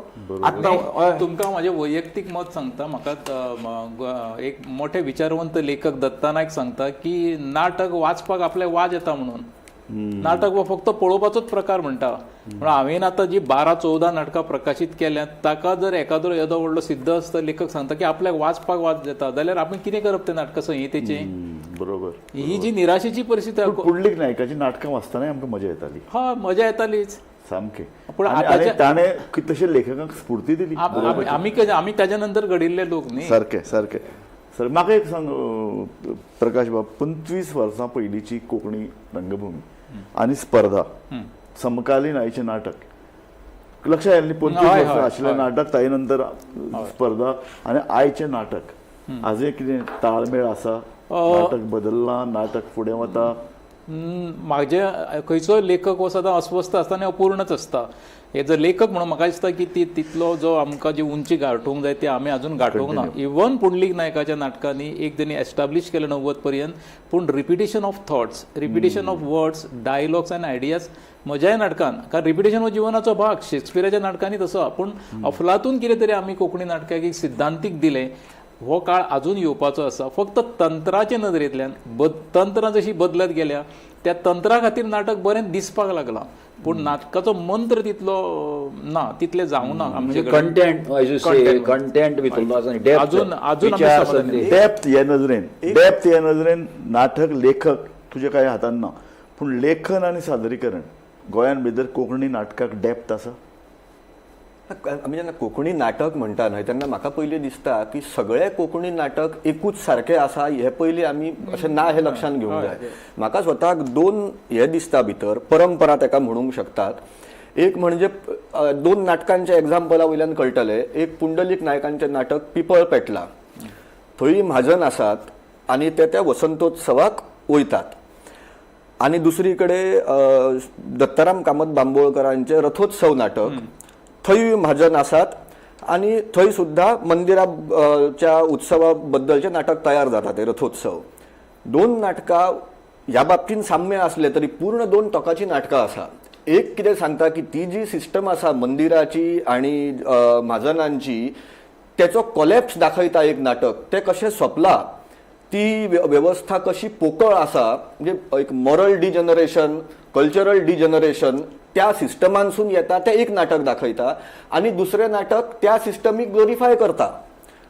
आतां तुमकां म्हाजें वैयक्तीक मत सांगता, म्हाका एक मोठे विचारवंत लेखक दत्ता नायक सांगता की नाटक वाचपाक आपल्याक वाज येता म्हणून. नाटक हो फक्त पळोवपाचोच प्रकार म्हणटा. म्हणून हांवें आतां जी 12-14 नाटकां प्रकाशीत केल्यात ताका जर एकादरो येदो व्हडलो सिद्ध आसता लेखक सांगता की आपल्याक वाचपाक वाज येता जाल्यार आमी कितें करप तें नाटका संहितेचें? बरोबर. ही जी निराशेची परिस्थिती. पुंडलीक नायकाची नाटकां वाचतनाय आमकां मजा येताली. हय, मजा येतालीच सामकें. पूण आनी ताणें कितलेशे लेखकांक स्फूर्ती दिली. आमी ताच्या नंतर घडिल्ले लोक न्ही. सारकें सारकें. सर म्हाका एक सांग प्रकाश बाब, 25 वर्सां पयलींची कोंकणी रंगभूमी आनी स्पर्धा, समकालीन आयचें नाटक लक्षात आयलें न्ही? 25 वर्सां आशिल्लें नाटक, ताजे नंतर स्पर्धा आनी आयचें नाटक आजूय कितें ताळमेळ आसा? नाटक बदल्लां, नाटक फुडें वता? म्हाजे खंयचोय लेखक हो सदां अस्वस्थ आसता आनी अपूर्णच आसता. हे जर लेखक म्हणून म्हाका दिसता की ती तितलो जो आमकां जी उंची गांठोवंक जाय ती आमी अजून गांठोवंक ना. इवन पुंडलीक नायकाच्या नाटकांनी एक तेणी एस्टाब्लीश केलें 90 पर्यंत, पूण repetition of thoughts, repetition of words, dialogues आनी आयडियाज म्हज्याय नाटकान, कारण रिपिटेशन हो जिवनाचो भाग, शेक्सपियराच्या नाटकांनी तसो. पूण अफलातून कितें तरी आमी कोंकणी नाटकाक एक सिद्धांतीक दिलें. हो काळ अजून येवपाचो आसा. फक्त तंत्राचे नदरेंतल्यान तंत्रां जशी बदलत गेल्या त्या तंत्रा खातीर नाटक बरें दिसपाक लागलां, पूण नाटकाचो मंत्र तितलो ना, तितले जावंक ना आमचे. Content, as you say, content भितरलो अजून अजून डेप्थ हे नजरेन, डेप्थ हे नजरेन नाटक लेखक तुजे काय हातान ना, पूण लेखन आनी सादरीकरण गोंयान भितर कोंकणी नाटकाक डेप्थ आसा? आमी जेन्ना कोंकणी नाटक म्हणटा न्हय तेन्ना म्हाका पयलीं दिसता की सगळे कोंकणी नाटक एकूच सारकें आसा हे पयलीं आमी अशें ना हें लक्षांत घेवंक जाय. म्हाका स्वताक दोन हे दिसता भितर परंपरा ताका म्हणूंक शकतात. एक म्हणजे दोन नाटकांच्या एग्जाम्पला वयल्यान कळटलें. एक पुंडलीक नायकांचें नाटक पिपळ पेटला, थंय म्हाजन आसात आनी ते त्या वसंतोत्सवाक वयतात. आनी दुसरी कडेन दत्ताराम कामत बांबोळकरांचें रथोत्सव नाटक, थंय म्हाजन आसात आनी थंय सुद्दां मंदिराच्या उत्सवा बद्दलचें नाटक तयार जाता तें रथोत्सव. दोन नाटकां ह्या बाबतीन साम्य आसलें तरी पूर्ण दोन टोकाचीं नाटकां आसा. एक कितें सांगता की ती जी सिस्टम आसा मंदिराची आनी म्हाजनांची तेचो कोलॅप्स दाखयता एक नाटक, तें कशें सोंपलां, ती वेवस्था कशी पोकळ आसा, म्हणजे एक मॉरल डिजनरेशन, कल्चरल डिजनरेशन त्या सिस्टमांसून येता तें एक नाटक दाखयता. आनी दुसरें नाटक त्या सिस्टमीक ग्लोरिफाय करता.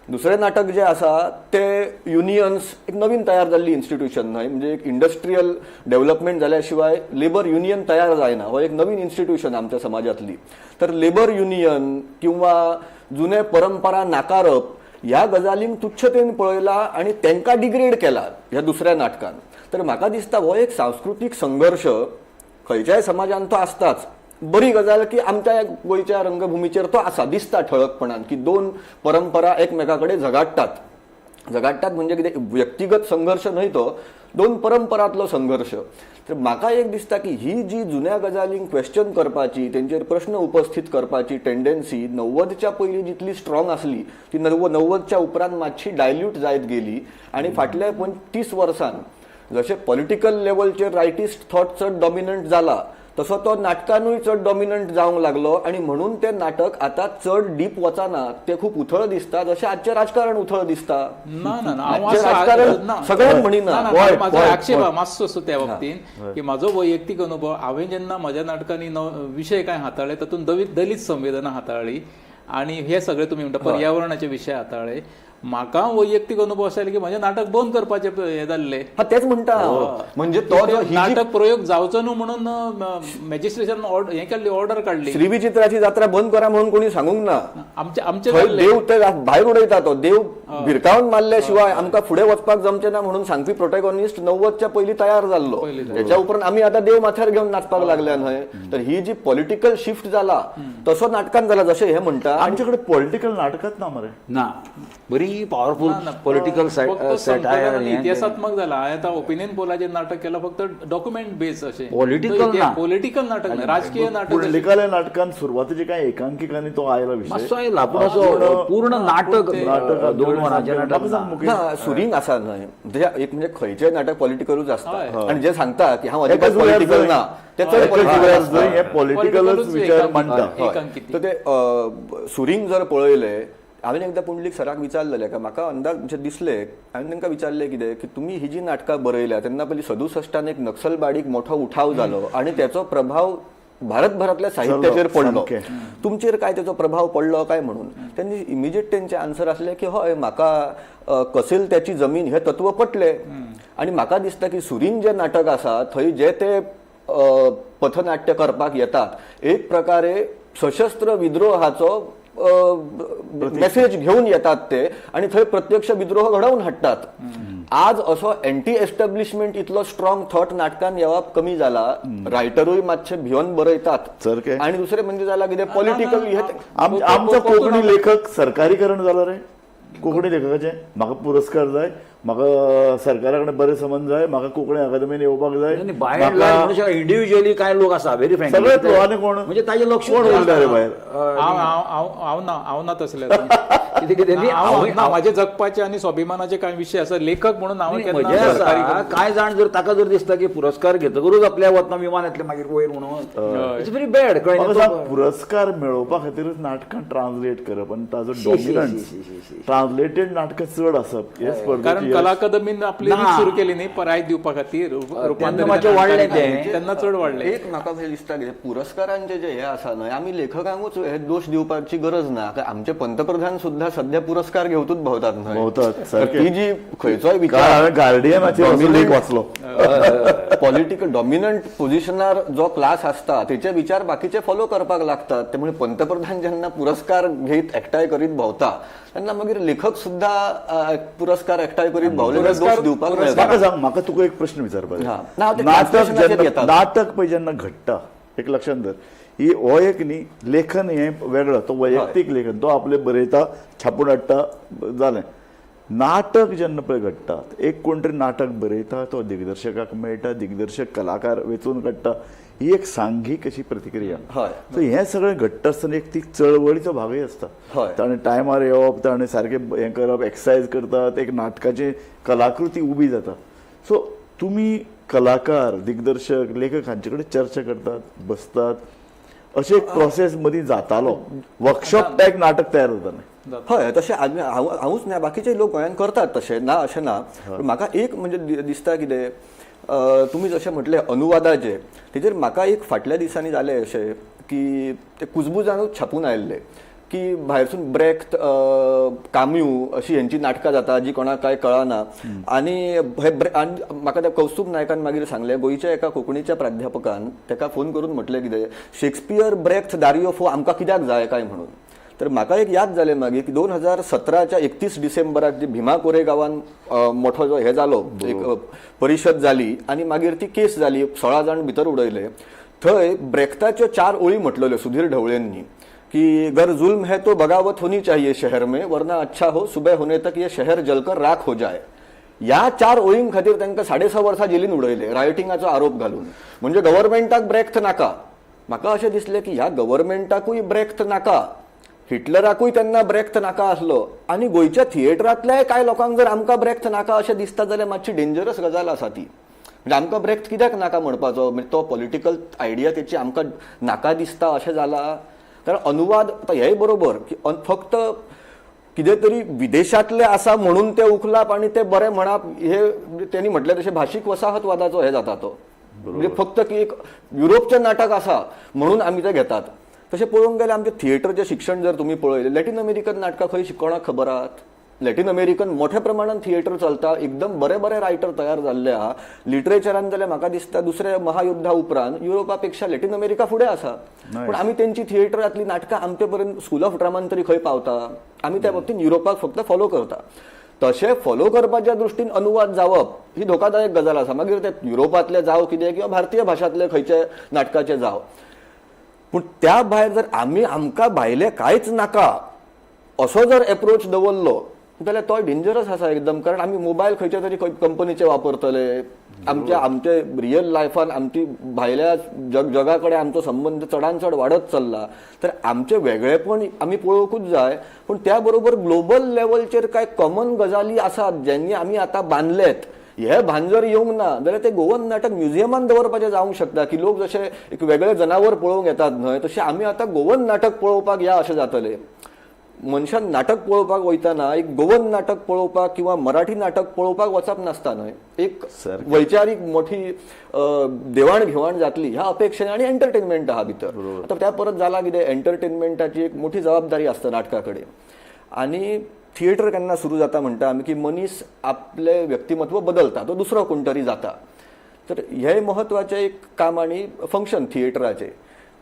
दुसरें नाटक जें आसा तें युनियन्स एक नवीन तयार जाल्ली इन्स्टिट्यूशन न्हय, म्हणजे एक इंडस्ट्रियल डेव्हलपमेंट जाल्या शिवाय लेबर युनियन तयार जायना, हो एक नवीन इन्स्टिट्यूशन आमच्या समाजांतली. तर लेबर युनियन किंवा जुने परंपरा नाकारप ह्या गजालींक तुच्छतेन पळयला आनी तांकां डिग्रेड केला ह्या दुसऱ्या नाटकान. तर म्हाका दिसता हो एक सांस्कृतीक संघर्श खंयच्याय समाजान तो आसताच. बरी गजाल की आमच्या गोंयच्या रंगभुमीचेर तो आसा, दिसता ठळकपणान की दोन परंपरा एकमेका कडेन झगाडटात. झगाडटात म्हणजे कितें व्यक्तिगत संघर्श न्हय तो, दोन परंपरांतलो संघर्श. तर म्हाका एक दिसता की ही जी जुन्या गजालींक क्वेश्चन करपाची, तेंचेर प्रश्न उपस्थीत करपाची टेंडन्सी 90च्या पयलीं जितली स्ट्रॉंग आसली ती 90च्या उपरांत मातशी डायल्यूट जायत गेली. आनी फाटल्या 30 वर्सान जशें पॉलिटिकल लेवलचेर रायटिस्ट थॉट चड डॉमिनंट जाला तसो तो नाटकानूय चड डॉमिनंट जावंक लागलो आनी म्हणून तें नाटक आतां चड डीप वचना, तें खूब उथळ दिसता, जशें आजचें राजकारण उथळ दिसता. ना ना ना, राजकारण सगळ्यांक म्हणिना. म्हाजो आक्षेप मातसो असो त्या बाबतीन की म्हाजो वैयक्तीक अनुभव, हांवें जेन्ना म्हज्या नाटकांनी विशय कांय हाताळ्ळे तातूंत दलीत संवेदना हाताळ्ळी आनी हे सगळे तुमी म्हणटा पर्यावरणाचे विशय हाताळ्ळे. म्हाका वैयक्तीक अनुभव अशें आयलो की म्हजें नाटक बंद करपाचें हें जाल्लें. हा, तेच म्हणटा, म्हणजे तो नाटक प्रयोग जावचो न्हू म्हणून मॅजिस्ट्रेशन हें काडली, ऑर्डर काडली. श्रीविचित्राची जात्रा बंद करा म्हणून कोणी सांगूंक ना. आमचे देव ते भायर उडयता, तो देव भिरकावन मारल्या शिवाय आमकां फुडें वचपाक जमचें ना म्हणून सांगपी प्रोटॅगॉनिस्ट 90च्या पयलीं तयार जाल्लो. त्याच्या उपरांत आमी आतां देव माथ्यार घेवन नाचपाक लागल्या न्हय. तर ही जी पॉलिटिकल शिफ्ट जाला तसो नाटकान जाला जशें हे म्हणटा. आमचे कडेन पॉलिटिकल नाटकांच ना मरे. ना, बरी पावरफूल पॉलिटिकल सॅटायर इतिहासात्मक जाला. हांवें आतां ओपिनियन पोलाचेर नाटक केलां, फक्त डॉक्युमेंट बेस अशें पॉलिटिकल ना, पॉलिटिकल नाटक ना, राजकीय नाटक. पुंडलिकाल्या नाटकान सुरवातीचे कांय एकांकिकांनी तो आयला विशय, मातसो आयला, पूण असो पूर्ण नाटक 2 वरांचें नाटक ना. सुरींग आसा न्हय, एक म्हणजे खंयचेय नाटक पॉलिटिकलूच आसता आनी जे सांगता की हांव अजिबात पॉलिटिकल ना ते चड पॉलिटिकल हे पॉलिटिकलच विचार मांडटा. तर ते सुरींग जर पळयलें हांवें एकदां पुंडलीक सराक विचारलेलें, का म्हाका अंदाज म्हणजे दिसले, हांवें तांकां विचारलें कितें की तुमी ही जी नाटकां बरयल्या तेन्ना पयलीं 67 एक नक्सलबाडीक मोठो उठाव जालो आनी तेचो प्रभाव भारतभरांतल्या साहित्याचेर पडलो, तुमचेर काय तेचो प्रभाव पडलो काय म्हणून. त्यांनी इमिजिएट तेंचे आन्सर आसले की हय, म्हाका कसेल त्याची जमीन हे तत्व पटले आनी म्हाका दिसता की सुरीन जे नाटक आसा थंय जे ते पथनाट्य करपाक येतात एक प्रकारे सशस्त्र विद्रोहाचो मेसेज घेवन येतात ते आनी थंय प्रत्यक्ष विद्रोह घडोवन हाडटात. आज असो एंटी एस्टॅब्लिशमेंट इतलो स्ट्रॉंग थॉट नाटकान येवप कमी जाला, रायटरूय मातशे भिवन बरयतात आनी दुसरें म्हणजे जाला कितें पॉलिटिकल. आमचो कोंकणी लेखक सरकारीकरण जाला रे, कोंकणी लेखकाचें म्हाका पुरस्कार जाय, म्हाका सरकारा कडेन बरे संबंद जाय, म्हाका कोंकणी अकादमीन येवपाक जाय. बाय इंडिव्हिज्युअली कांय लोक आसा व्हेरी फ्रँक, सगळे आनी कोण म्हणजे ताजे लक्ष कोण उरला रे भायर. हांव ना, हांव ना तसले कितें म्हाजे जगपाचे आनी स्वाभिमानाचे कांय विशय आसा लेखक म्हणून. हांव कांय जाण जर ताका जर दिसता की पुरस्कार घेतकरूच आपल्या वतना विमान येतलें मागीर वयर म्हणून, it's very bad. कळ्ळें, पुरस्कार मेळोवपा खातीरच नाटकां ट्रान्सलेट करप आनी ताजो डॉमिनन्स, ट्रान्सलेटेड नाटकां चड आसप हे स्पर्धेची. कला अकादमीन आपली सुरू केली न्ही प्रायज दिवपा खातीर, वाडलें तेन्ना चड वाडलें. एक म्हाका दिसता कितें पुरस्कारांचे जे हे आसा न्हय, आमी लेखकांकूच हे दोश दिवपाची गरज ना, आमचे पंतप्रधान सुद्धा सध्या पुरस्कार घेवतूच भोवतात न्हय, भोवतात. ती जी खंयचोय विचार गार्डियनाचेर लेख वाचलो, पॉलिटिकल डॉमिनंट पोझिशनार जो क्लास आसता तेचे विचार बाकीचे फॉलो करपाक लागतात. त्यामुळे पंतप्रधान जेन्ना पुरस्कार घेत एकठांय करीत भोवता तेन्ना मागीर लेखक सुद्धा पुरस्कार एकठांय करीत भोवले दोश दिवपाक. म्हाका सांग, म्हाका तुका एक प्रश्न विचारपाक जाय. नाटक पळय जेन्ना घडटा, एक लक्षांत धर, ही हो एक न्ही लेखन हें वेगळो, तो वैयक्तीक लेखन, तो आपले बरयता छापून हाडटा जालें. नाटक जेन्ना पळय घडटा, एक कोण तरी नाटक बरयता, तो दिग्दर्शकाक मेळटा, दिग्दर्शक कलाकार वेंचून काडटा, ही एक सांघीक अशी प्रतिक्रिया. सो हें सगळें घडटा आसतना एक ती चळवळीचो भागय आसता. ताणें टायमार येवप, ताणें सारकें हें करप, एक्सरसायज करतात, एक नाटकाची कलाकृती उबी जाता. सो तुमी कलाकार, दिग्दर्शक, लेखक हांचे कडेन चर्चा करतात, बसतात, अशें एक प्रोसेस मदीं जातालो, वर्कशॉप टायप नाटक तयार जातालें. हय, तशें हांवूच ना, बाकीचे लोक गोंयांत करतात तशें, ना अशें ना. म्हाका एक म्हणजे दिसता कितें, तुमी जशें म्हटलें अनुवादाचें, तेजेर म्हाका एक फाटल्या दिसांनी जालें अशें की ते कुजबुजानूच छापून आयिल्लें की भायरसून ब्रेख्त, काम्यू अशी हेंची नाटकां जाता जी कोणाक कांय कळना. आनी हे म्हाका त्या कौस्तुभ नायकान मागीर सांगलें, गोंयच्या एका कोंकणीच्या प्राध्यापकान ताका फोन करून म्हटलें कितें, शेक्सपियर, ब्रेख्त, दारियो फो आमकां कित्याक जाय काय म्हणून. तर म्हाका एक याद जालें मागीर की 2017च्या 31 डिसेंबराक जी भीमा कोरेगांवान मोठो जो हे जालो, एक परिशद जाली आनी मागीर ती केस जाली, 16 जाण भितर उडयले. थंय ब्रेख्ताच्यो 4 ओळी म्हटलेल्यो सुधीर ढवळेंनी की गर जुल्म है तो बगावत होनी चाहिए शहर में, वरना अच्छा हो सुबह होने तक ये शहर जलकर राख हो जाए. ह्या 4 ओळीं खातीर तांकां 6.5 वर्सां जेलीन उडयले रायटिंगाचो आरोप घालून. म्हणजे गव्हर्मेंटाक ब्रेख्त नाका. म्हाका अशें दिसलें की ह्या गव्हर्मेंटाकूय ब्रेख्त नाका, हिटलराकूय तेन्ना ब्रेख्त नाका आसलो, आनी गोंयच्या थिएटरांतल्याय कांय लोकांक जर आमकां ब्रेख्त नाका अशें दिसता जाल्यार मातशी डेंजरस गजाल आसा ती. म्हणजे आमकां ब्रेख्त कित्याक नाका म्हणपाचो, म्हणजे तो पॉलिटिकल आयडिया तेची आमकां नाका दिसता अशें जाला. कारण अनुवाद आतां हेय बरोबर की फक्त कितें तरी विदेशांतले आसा म्हणून ते उखलाप आनी ते बरें म्हणप, हे तेणी म्हटलें तशें भाशीक वसाहतवादाचो हे जाता तो. म्हणजे फक्त की एक युरोपचें नाटक आसा म्हणून आमी ते घेतात. तशें पळोवंक गेल्यार आमचें थिएटरचें शिक्षण जर तुमी पळयलें, लॅटीन अमेरिकन नाटकां खंय कोणाक खबर आहात? लॅटीन अमेरिकन मोठ्या प्रमाणान थिएटर चलता, एकदम बरे बरे रायटर तयार जाल्ले आहा. लिटरेचरान जाल्यार म्हाका दिसता दुसऱ्या महायुद्धा उपरांत युरोपा पेक्षा लॅटीन अमेरिका फुडें आसा. पूण आमी तेंची थिएटरांतली नाटकां आमचे पर्यंत स्कूल ऑफ ड्रामान तरी खंय पावता? आमी त्या बाबतींत युरोपाक फक्त फॉलो करता. तशें फॉलो करपाच्या दृश्टीन अनुवाद जावप ही धोकादायक गजाल आसा. मागीर ते युरोपांतले जावं कितें किंवा भारतीय भाशांतले खंयचे नाटकाचे जावं, पूण त्या भायर जर आमी आमकां भायले कांयच नाका असो जर एप्रोच दवरलो जाल्यार तो डेंजरस आसा एकदम. कारण आमी मोबायल खंयच्या तरी कंपनीचे वापरतले, आमच्या आमचे रियल लायफान आमची भायल्या जगा कडेन आमचो संबंद चडान चड वाडत चल्ला. तर आमचें वेगळेपण आमी पळोवंकूच जाय, पूण त्या बरोबर ग्लोबल लेवलचेर कांय कॉमन गजाली आसात ज्यांनी आमी आतां बांदलेत. हे भान जर येवंक ना जाल्यार ते गोवन नाटक म्युझियमान दवरपाचें जावंक शकता की लोक जशे एक वेगळे जनावर पळोवंक येतात न्हय, तशें आमी आतां गोवन नाटक पळोवपाक या अशें जातलें. मनशान नाटक पळोवपाक वयतना एक गोवन नाटक पळोवपाक किंवा मराठी नाटक पळोवपाक वचप नासता न्हय, एक वैचारीक मोठी देवाण घेवाण जातली ह्या अपेक्षेने आनी एंटरटेनमेंट आहा भितर. आतां त्या परत जाला कितें, एंटरटेनमेंटाची एक मोठी जबाबदारी आसता नाटका कडेन. आनी थिएटर केन्ना सुरू जाता म्हणटा आमी की मनीस आपलें व्यक्तिमत्व बदलता, तो दुसरो कोण तरी जाता. तर हे महत्वाचें एक काम आनी फंक्शन थिएटराचें,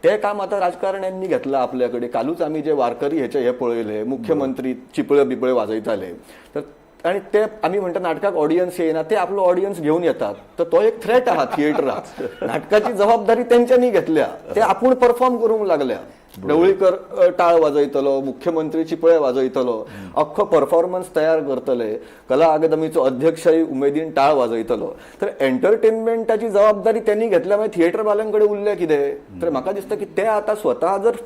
तें काम आतां राजकारण्यांनी घेतलां आपल्या कडेन. कालूच आमी जे वारकरी हेचे हे पळयले, मुख्यमंत्री चिपळे बिपळे वाजयताले, तर आनी ते आमी म्हणटा नाटकाक ऑडियन्स येयना, ते आपलो ऑडियन्स घेवन येतात. तर तो एक थ्रेट आहा थिएटराक. नाटकाची जबाबदारी तेंच्यांनी घेतल्या, ते आपूण परफॉर्म करूंक लागल्या. ढवळीकर टाळ वाजयतलो, मुख्यमंत्री चिपळे वाजयतलो, अख्खो परफॉर्मन्स तयार करतले, कला अकादमीचो अध्यक्षय उमेदीन टाळ वाजयतलो. तर एंटरटेनमेंटाची जबाबदारी त्यांनी घेतल्या, मागीर थिएटरवाल्यांकडे उरलें कितें? तर म्हाका दिसता की ते आतां स्वता जर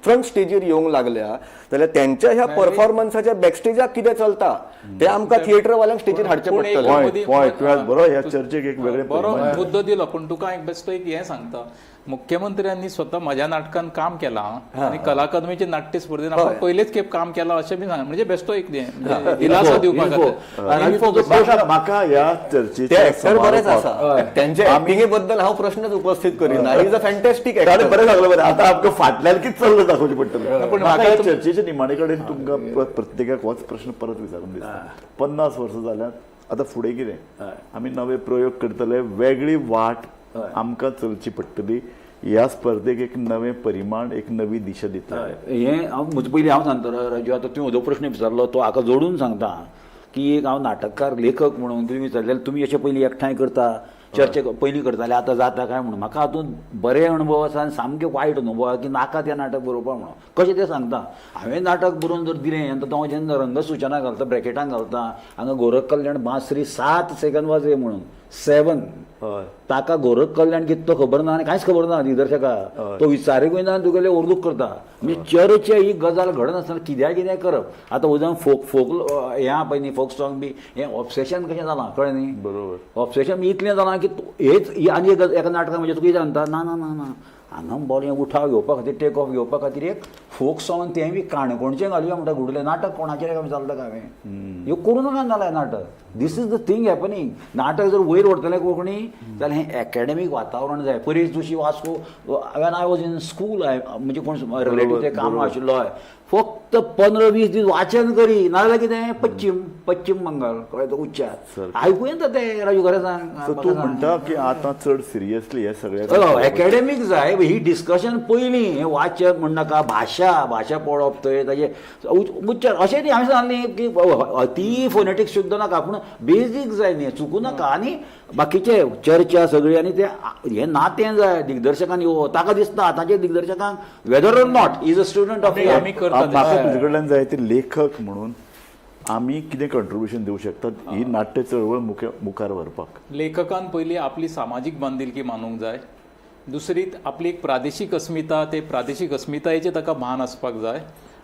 फ्रंट स्टेजीर येवंक लागल्या जाल्यार त्यांच्या ह्या परफॉर्मन्साच्या बॅकस्टेजाक कितें चलता ते आमकां थिएटरवाल्यांक स्टेजीर हाडचें पूण एक पडटलें. मदीं- पॉयंट तुवें बरो ह्या चर्चेक एक वेगळें बरो परिमाण मुद्दो दिलो. पूण तुका एक बेश्टो एक हें सांगता, मुख्यमंत्र्यांनी स्वता म्हज्या नाटकान काम केलां आनी कला अकादमीचे नाट्य स्पर्धेन आपण पयलेच खेप काम केलां अशें बी सांग, म्हणजे बेश्टो एक हें, म्हणजे दिलासो दिवपा खातीर. म्हाका ह्या ते चर्चेच्या ऍक्टर बरेच समारोपाक आसा, त्यांच्या ऍक्टिंगे बद्दल हांव प्रश्नच उपस्थित करिना. Is a fantastic ताणें ऍक्टर. बरें सांगलें, बरें आतां आमकां फाटल्यान कितें चल्लां दाखोवचें पडटलें. पूण म्हाका म्हाका ह्या चर्चेच्या निमाणे कडेन तुमकां प्रत्येकाक होच प्रश्न परत विचारून दिसता. 50 वर्सां जाल्यात, आतां फुडें कितें? आमी नवे प्रयोग करतले, वेगळी वाट आमकां चलची पडटली, ह्या स्पर्धेक एक नवें परिमाण, एक नवी दिशा दितले. हें हांव म्हजे पयलीं हांव सांगता राजू, आतां तुवें म्हजो प्रश्न विचारलो तो हाका जोडून सांगता की एक हांव नाटककार लेखक म्हणून तुमी विचारलें, तुमी अशें पयलीं एकठांय करता, चर्चा पयलीं करताले, आतां जाता काय म्हणून. म्हाका हातूंत बरे अणभव आसा आनी सामके वायट अणभव आसा की नाका तें नाटक बरोवपाक म्हणून. कशें तें सांगता, हांवें नाटक बरोवन जर दिलें आनी हांव जेन्ना रंगसूचना घालता, ब्रॅकेटान घालता, हांगा गोरख कल्याण बांसरी 7 सेकंद वाजय म्हणून 7, ताका गोरख कल्याण कितें तो खबर ना आनी कांयच खबर ना दिग्दर्शका, तो विचारूंकूय ना आनी तुगेले ओरलूक करता. म्हणजे चर्चा ही गजाल घडनासतना कित्याक कितें करप. आतां वजन फोक फोक हें आहा पळय न्ही, फोक सॉंग बी हें ऑब्सेशन कशें जालां कळ्ळें न्ही? बरोबर. ऑब्सेशन इतलें जालां की हेच ही आनी एक एका नाटकान म्हणजे तुका कितें सांगता, ना ना ना ना हांगा बरें उठाव घेवपा खातीर, टेक ऑफ घेवपा खातीर एक फोक सॉंग तें बी काणकोणचें घालुया म्हणटा. घुडलें नाटक कोणाचेर काय चलता काय हांवें ह्यो करूं नाका जालें नाटक. This is the thing happening. नाटक जर वयर व्हरतलें कोंकणी जाल्यार हें एकेडमीक वातावरण जाय. Paresh Joshi Vasco, when I was in school, म्हणजे कोण रिलेटीव ते काम आशिल्लो हय, फक्त 15-20 दीस वाचन करी, नाजाल्यार कितें पश्चिम पश्चिम बंगाल कळ्ळें तो उच्चार आयकूं येता ते. राजू खरें सांग, सो तूं म्हणटा की आतां चड सिरियसली हे सगळे एकेडमीक जाय ही डिस्कशन पयलीं. हें वाचन म्हणनाका, भाशा भाशा पळोवप थंय ताजे उच्चार अशें न्ही. हांवें सांगलें की अती फोनेटीक शुद्ध नाका, पूण बेजीक जाय न्ही, चुकूं नाका. आनी बाकीचे चर्चा सगळी आनी ते हें नातें जाय दिग्दर्शकान येवप. ताका दिसता आतांच्या दिग्दर्शकांक whether or not is a student of आमी करता म्हाका तुजे कडल्यान जाय ते लेखक म्हणून आमी कितें कंट्रिब्युशन दिवं शकतात ही नाट्य चळवळ मुखार व्हरपाक. लेखकान पयलीं आपली सामाजीक बांदिलकी मानूंक जाय, दुसरी आपली एक प्रादेशीक अस्मिता, ते प्रादेशीक अस्मितायेचें ताका भान आसपाक जाय,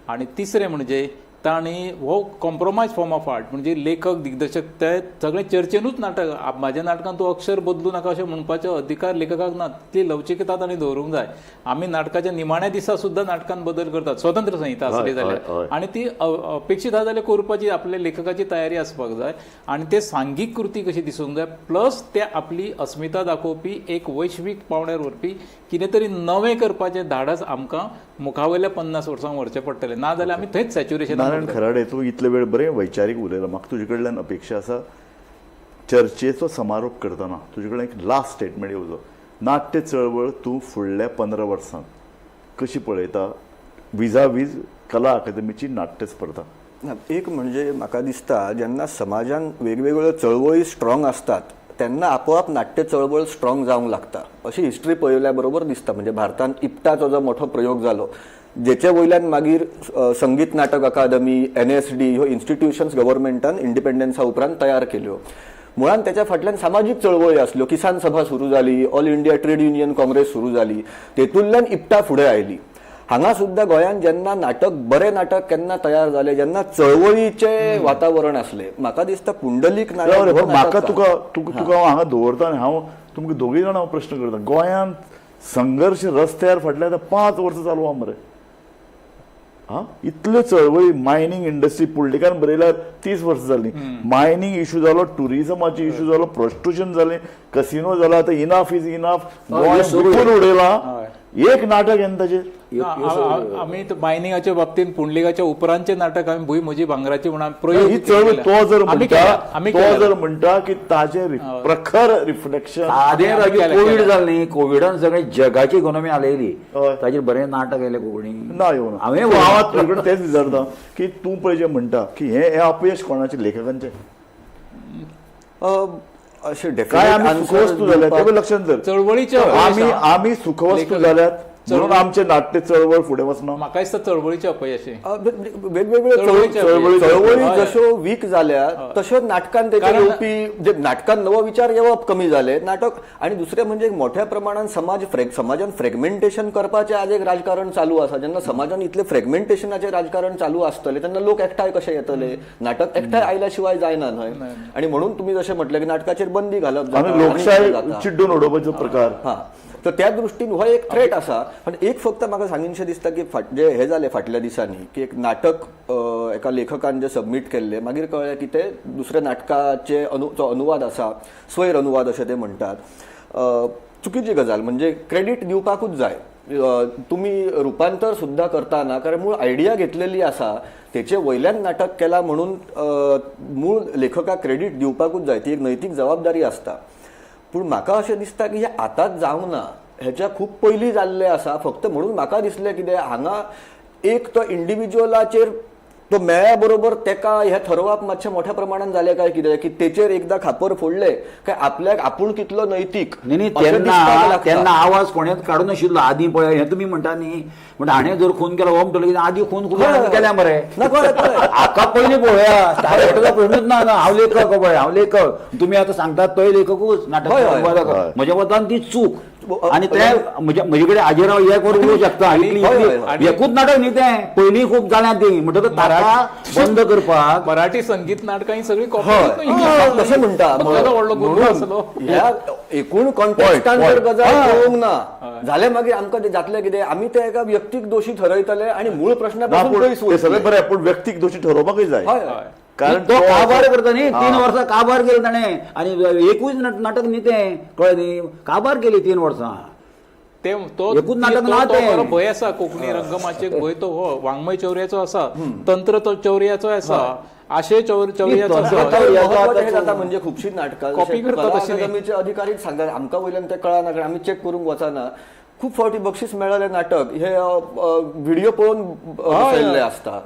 आनी तिसरें म्हणजे तांणी हो कॉम्प्रोमायज फॉर्म ऑफ आर्ट, म्हणजे लेखक दिग्दर्शक ते सगळे चर्चेनूच नाटक. म्हाज्या नाटकान तूं अक्षर बदलू नाका अशें म्हणपाचो अधिकार लेखकाक ना, तितली लवचिकता तांणी दवरूंक जाय. आमी नाटकाच्या निमाण्या दिसा सुद्दां नाटकान बदल करतात, स्वतंत्र संहिता आसली जाल्यार, आनी ती अपेक्षीत आसा जाल्यार करपाची आपल्या लेखकाची तयारी आसपाक जाय, आनी ते सांघीक कृती कशी दिसूंक जाय, प्लस ते आपली अस्मिता दाखोवपी एक वैश्वीक पावंड्यार व्हरपी कितें तरी नवें करपाचें धाडस आमकां मुखावयल्या 50 वर्सांक व्हरचें पडटलें, ना जाल्यार आमी थंयच सॅच्युरेशन. नारायण खराडे, तूं इतले वेळ बरें वैचारीक उलयला, म्हाका तुजे कडल्यान अपेक्षा आसा चर्चेचो समारोप करतना तुजे कडेन एक लास्ट स्टेटमेंट येवचो. नाट्य चळवळ तूं फुडल्या 15 वर्सांत कशी पळयता विजावीज कला अकादमीची नाट्य स्पर्धा? एक म्हणजे म्हाका दिसता जेन्ना समाजान वेगवेगळ्यो चळवळी स्ट्रॉंग आसतात तेन्ना आपोआप नाट्य चळवळ स्ट्रॉंग जावंक लागता, अशी हिस्ट्री पळयल्या बरोबर दिसता. म्हणजे भारतान इप्टाचो जो मोठो प्रयोग जालो, जेचे वयल्यान मागीर संगीत नाटक अकादमी, NSD ह्यो इन्स्टिट्युशन्स गव्हर्मेंटान इंडिपेंडन्सा उपरांत तयार केल्यो. मुळान त्याच्या फाटल्यान सामाजीक चळवळी आसल्यो, किसान सभा सुरू जाली, all India trade union congress सुरू जाली, तेतूंतल्यान इप्टा फुडें आयली. हांगा सुद्दां गोंयांत जेन्ना नाटक, बरें नाटक केन्ना तयार जालें, जेन्ना चळवळीचें वातावरण आसलें. म्हाका दिसता पुंडलीक नायक म्हाका तुका तुका हांव हांगा दवरता आनी हांव तुमकां दोगूय जाणां हांव प्रश्न करता. गोंयांत संघर्श रस्त्यार फाटल्या आतां 5 वर्सां चालू आहा मरे. हा इतल्यो चळवळी मायनींग इंडस्ट्री पुंडलिकान बरयल्यार 30 वर्सां जालीं. मायनींग इशू जालो, टुरिजमाचे इशू जालो, प्रोस्टिट्यूशन जालें, कसिनो जाला, आतां इनाफ is enough Goa सगळ्यो. विकून उडयलां. एक नाटक येना ताचेर. ना, आमी मायनिंगाच्या बाबतींत पुंडलिकाच्या उपरांतचे नाटक आमी भूंय म्हजी भांगराची म्हणून आमी प्रयोग ही चळवळ केला. तो जर आमी म्हणटा केला, आमी तो केला. जर म्हणटा की ताजे प्रखर रिफ्लेक्शन. सादें राजू, केलें, कोवीड केलें. जालें न्ही, कोविडान सगळे जगाची इकॉनॉमी हालयली. हय. ताजेर बरें नाटक आयलें कोंकणी. ना येवना. हांवें हांव आतां तुजे कडेन तेंच विचारता की तूं पळय जें म्हणटा की हें हें अपयश कोणाचें, लेखकांचें? अशें काय डेफिनेट आमी आन्सर सुखवस्तू जाल्यात दिवपाक- तें लक्षांत धर. चळवळीचे अपयश आमी आहा. आमी सुखवस्तू लेखक- जाल्यात म्हणून चळवळ- आमचें नाट्य चळवळ फुडें वचना. म्हाका दिसता चळवळीचें अपयश हें. वेगवेगळ्यो चळवळीचे चळवळी अपयश. चळवळी हय. जश्यो वीक जाल्या तश्यो नाटकान तेचे कारण- येवपी जे नाटकान नवो विचार येवप कमी जाले नाटक. आनी दुसरें म्हणजे एक मोठ्या प्रमाणान समाज समाजान फ्रेगमेंटेशन करपाचें आज एक राजकारण चालू आसा. जेन्ना समाजान इतलें फ्रेगमेंटेशनाचें राजकारण चालू आसतलें तेन्ना लोक एकठांय कशे येतले? नाटक एकठांय आयल्या शिवाय जायना न्हय. आनी म्हणून तुमी जशें म्हटलें की नाटकाचेर बंदी घालप जाता आनी आनी लोकशाय जाता. चिड्डून उडोवपाचो प्रकार. हा, तर त्या दृष्टीन हो एक थ्रेट आसा. पण एक फक्त म्हाका सांगीनशें दिसता की जे हे जालें फाटल्या दिसांनी की एक नाटक एका लेखकान जे सबमीट केल्लें, मागीर कळ्ळें की ते दुसऱ्या नाटकाचे जो अनुवाद आसा, स्वैर अनुवाद अशें ते म्हणटात. चुकीची गजाल, म्हणजे क्रेडीट दिवपाकूच जाय. तुमी रुपांतर सुद्दां करताना, कारण मूळ आयडिया घेतलेली आसा तेचे वयल्यान नाटक केला म्हणून मूळ लेखकाक क्रेडीट दिवपाकूच जाय, ती एक नैतीक जबाबदारी आसता. पूण म्हाका अशें दिसता की हें आतांच जावंक ना, हेच्या खूब पयलीं जाल्लें आसा. फक्त म्हणून म्हाका दिसलें कितें हांगा एक तो इंडिविज्युअलाचेर तो मेळ्ळ्या बरोबर तेका हें थरोवप मातशें मोठ्या प्रमाणान जालें काय कितें, की तेचेर एकदां खापर फोडलें काय आपल्याक आपूण कितलो नैतीक न्ही न्ही, अशें दिसपाक तेन्ना लागता. तेन्ना आवाज कोणेच काडूं नाशिल्लो आदीं. पळय, हें तुमी म्हणटा न्ही, म्हणटा हाणें जर खून केलो हो म्हणटलो की आदीं खून खूब जाणांनी केल्या मरे. ना, कळ्ळें, कळ्ळें. हाका पयलीं पळोवया, ताका प्रश्नूच ना. ना, हांव लेखक पळय, हांव लेखक, तुमी आतां सांगतात तोय लेखकूच नाटक हय, हय. अनुवादक. हय. म्हज्या मतान ती चूक. आनी ते म्हजे कडेन हाजेर हांव एक वर उलोवंक शकता. इतली हय, हय, इतली एकूच नाटक न्ही तें, पयलीं खूब जाल्यां तीं, म्हणटकच ताका बंद करपाक मराठी संगीत नाटकां ही सगळी कॉपी. हय, हांव तशें म्हणटा. केदो व्हडलो गुरू आसलो. ह्या एकूण कॉन्टेक्स्टान Point, जर point. गजाल पळोवंक ना जाल्यार मागीर आमकां तें जातलें कितें, आमी ते एका व्यक्तीक दोशी थरयतले आनी मूळ ना, प्रश्ना पासून पूण पयस ते सगळें वयतले. बरें, पूण व्यक्तीक दोशी ठरोवपाकूय जाय. हय, हय. कारण तो काबार करता न्ही, 3 हा. वर्सां काबार केलें ताणें. आनी एकूच नाटक न्ही तें, कळ्ळें न्ही, काबार केली 3 वर्सां. ते तो एकूच नाटक तो- ना तो तें. खरो भंय आसा कोंकणी रंगमाचयेक. भंय तो हो वाङ्मय चौर्याचो आसा, तंत्र तो चौर्याचो आसा, आशय चौर्याचो तंत्र आसा. तो- महत्वाचें हें जाता म्हणजे खुबशीं नाटकां कॉपी जशें करता कला तशी न्ही. अकादमीचे अधिकारीच सांगतात आमकां वयल्यान तें कळना, कारण आमी चॅक करूंक वचना. खूब फावटी बक्षीस मेळ्ळेलें नाटक हे व्हिडिओ पळोवन बसयल्लें आसता.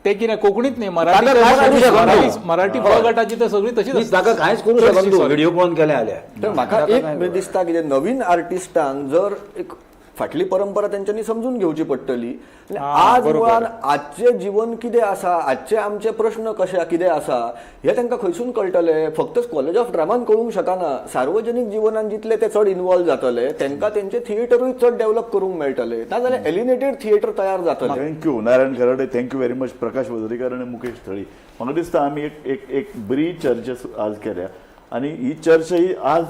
ते कितें कोंकणीत न्ही, मराठी ताका कांय करूं शकना. मराठी ब गटाची तर सगळी तशीच न्ही, आसता. ताका कांयच करूं चडशी, शकना तूं, sorry. Video पळोवन केलें जाल्यार. तर म्हाका एक दिसता कितें, नवीन आर्टिस्टांक जर एक फाटली परंपरा तेंच्यांनी समजून घेवची पडटली. आनी आज मुळान आजचें जीवन कितें आसा, आजचे आमचे प्रश्न कशे कितें आसा हें तांकां खंयसून कळटलें? फक्त कॉलेज ऑफ ड्रामान कळूंक शकना. सार्वजनीक जिवनान जितले ते चड इन्वॉल्व जातले तांकां तेंचे थिएटरूय चड डेव्हलप करूंक मेळटले, नाजाल्यार एलिनेटेड थिएटर तयार जातलें. Thank you Narayan Kharade, thank you very much Prakash Vazrekar आनी मुकेश थळी. म्हाका दिसता आमी एक एक एक बरी चर्चा आज केल्या आनी ही चर्चा ही आज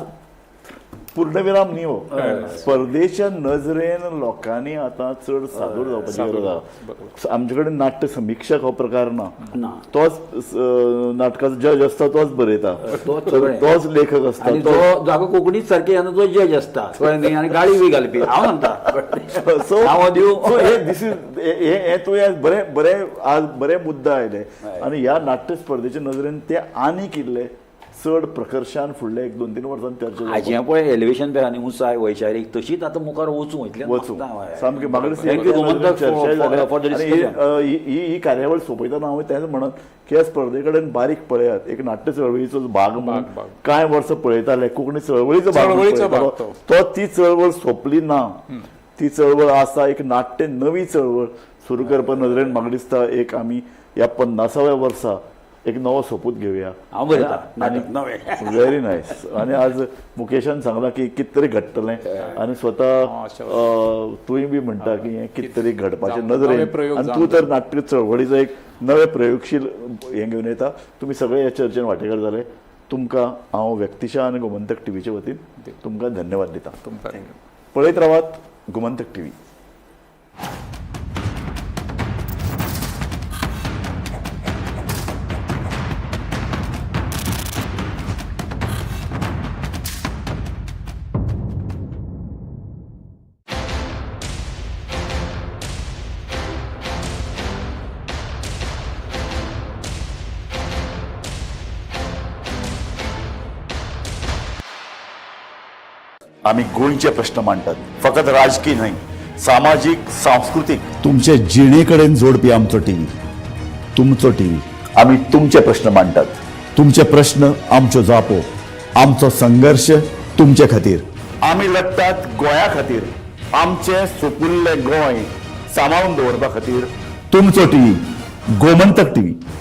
पूर्णविराम न्ही हो. स्पर्धेच्या नजरेन लोकांनी आतां चड सादूर जावपाची गरज आसा. आमचे कडेन नाट्य समिक्षक हो प्रकार ना, ना. तोच नाटकाचो जज आसता, तोच बरयता, तोच सगळें. तोच लेखक आसता, आनी तो जो जागो कोंकणीच सारकी येना तो जज आसता, कळ्ळें न्ही, आनी गाळी बी घालपी. हांव म्हणटा सो हांव दिवं. सो हे this is हे हे तुवें आज बरे बरे आज बरे मुद्दा आयले आनी ह्या नाट्य स्पर्धेच्या नजरेन ते आनीक इल्ले चड प्रकर्शान फुडले एक 2-3 वर्सांनी चर्चा जावपाक हाजें पळय एलिवेशन पळय आनी उंचाय वैचारीक तशीच आतां मुखार वचूं इतलें वचूं मागता हांव. सामकी म्हाका दिसता Thank you, Gomantak, चर्चा जाल्या. for the आनी discussion. ही ही ही कार्यावळ सोंपयतना हांव तेंच म्हणत की ह्या स्पर्धे कडेन बारीक पळयात, एक नाट्य चळवळीचो भाग म्हणून भाग. कांय वर्सां पळयताले, कोंकणी चळवळीचो भाग म्हणून चळवळीचो भाग पळयतालो. तो ती चळवळ सोंपली ना, ती चळवळ आसा, एक नाट्य नवी चळवळ सुरू करपा नदरेन म्हाका दिसता एक आमी ह्या 50व्या वर्सा एक नवो सोपूत घेवया. हांव बरयता नाटक नवें. Very nice. आनी आज मुकेशान सांगलां की कितें तरी घडटलें आनी स्वता तूंय बी म्हणटा की हें कितें तरी घडपाचें जावं, नवे नदरेन, प्रयोग आनी जावं. तूं तर नाट्य चळवळीचो एक नवे प्रयोगशील हें घेवन येता. तुमी सगळे ह्या चर्चेन वांटेकार जाले, तुमकां हांव व्यक्तिशा आनी गोमंतक टिवीचे वतीन तुमकां धन्यवाद दिता. तुमकां पळयत रावात गोमंतक टिवी. आमी गोंयचे प्रश्न मांडटात, फकत राजकीय न्हय, सामाजीक, सांस्कृतीक, तुमचे जिणे कडेन जोडपी आमचो टीव्ही, तुमचो टीव्ही. आमी तुमचे प्रश्न मांडटात, तुमचे प्रश्न आमच्यो जापो, आमचो संघर्श तुमचे खातीर. आमी लडटात गोंया खातीर, आमचें सुपुल्लें गोंय सांबाळून दवरपा खातीर. तुमचो टीव्ही, गोमंतक टीव्ही.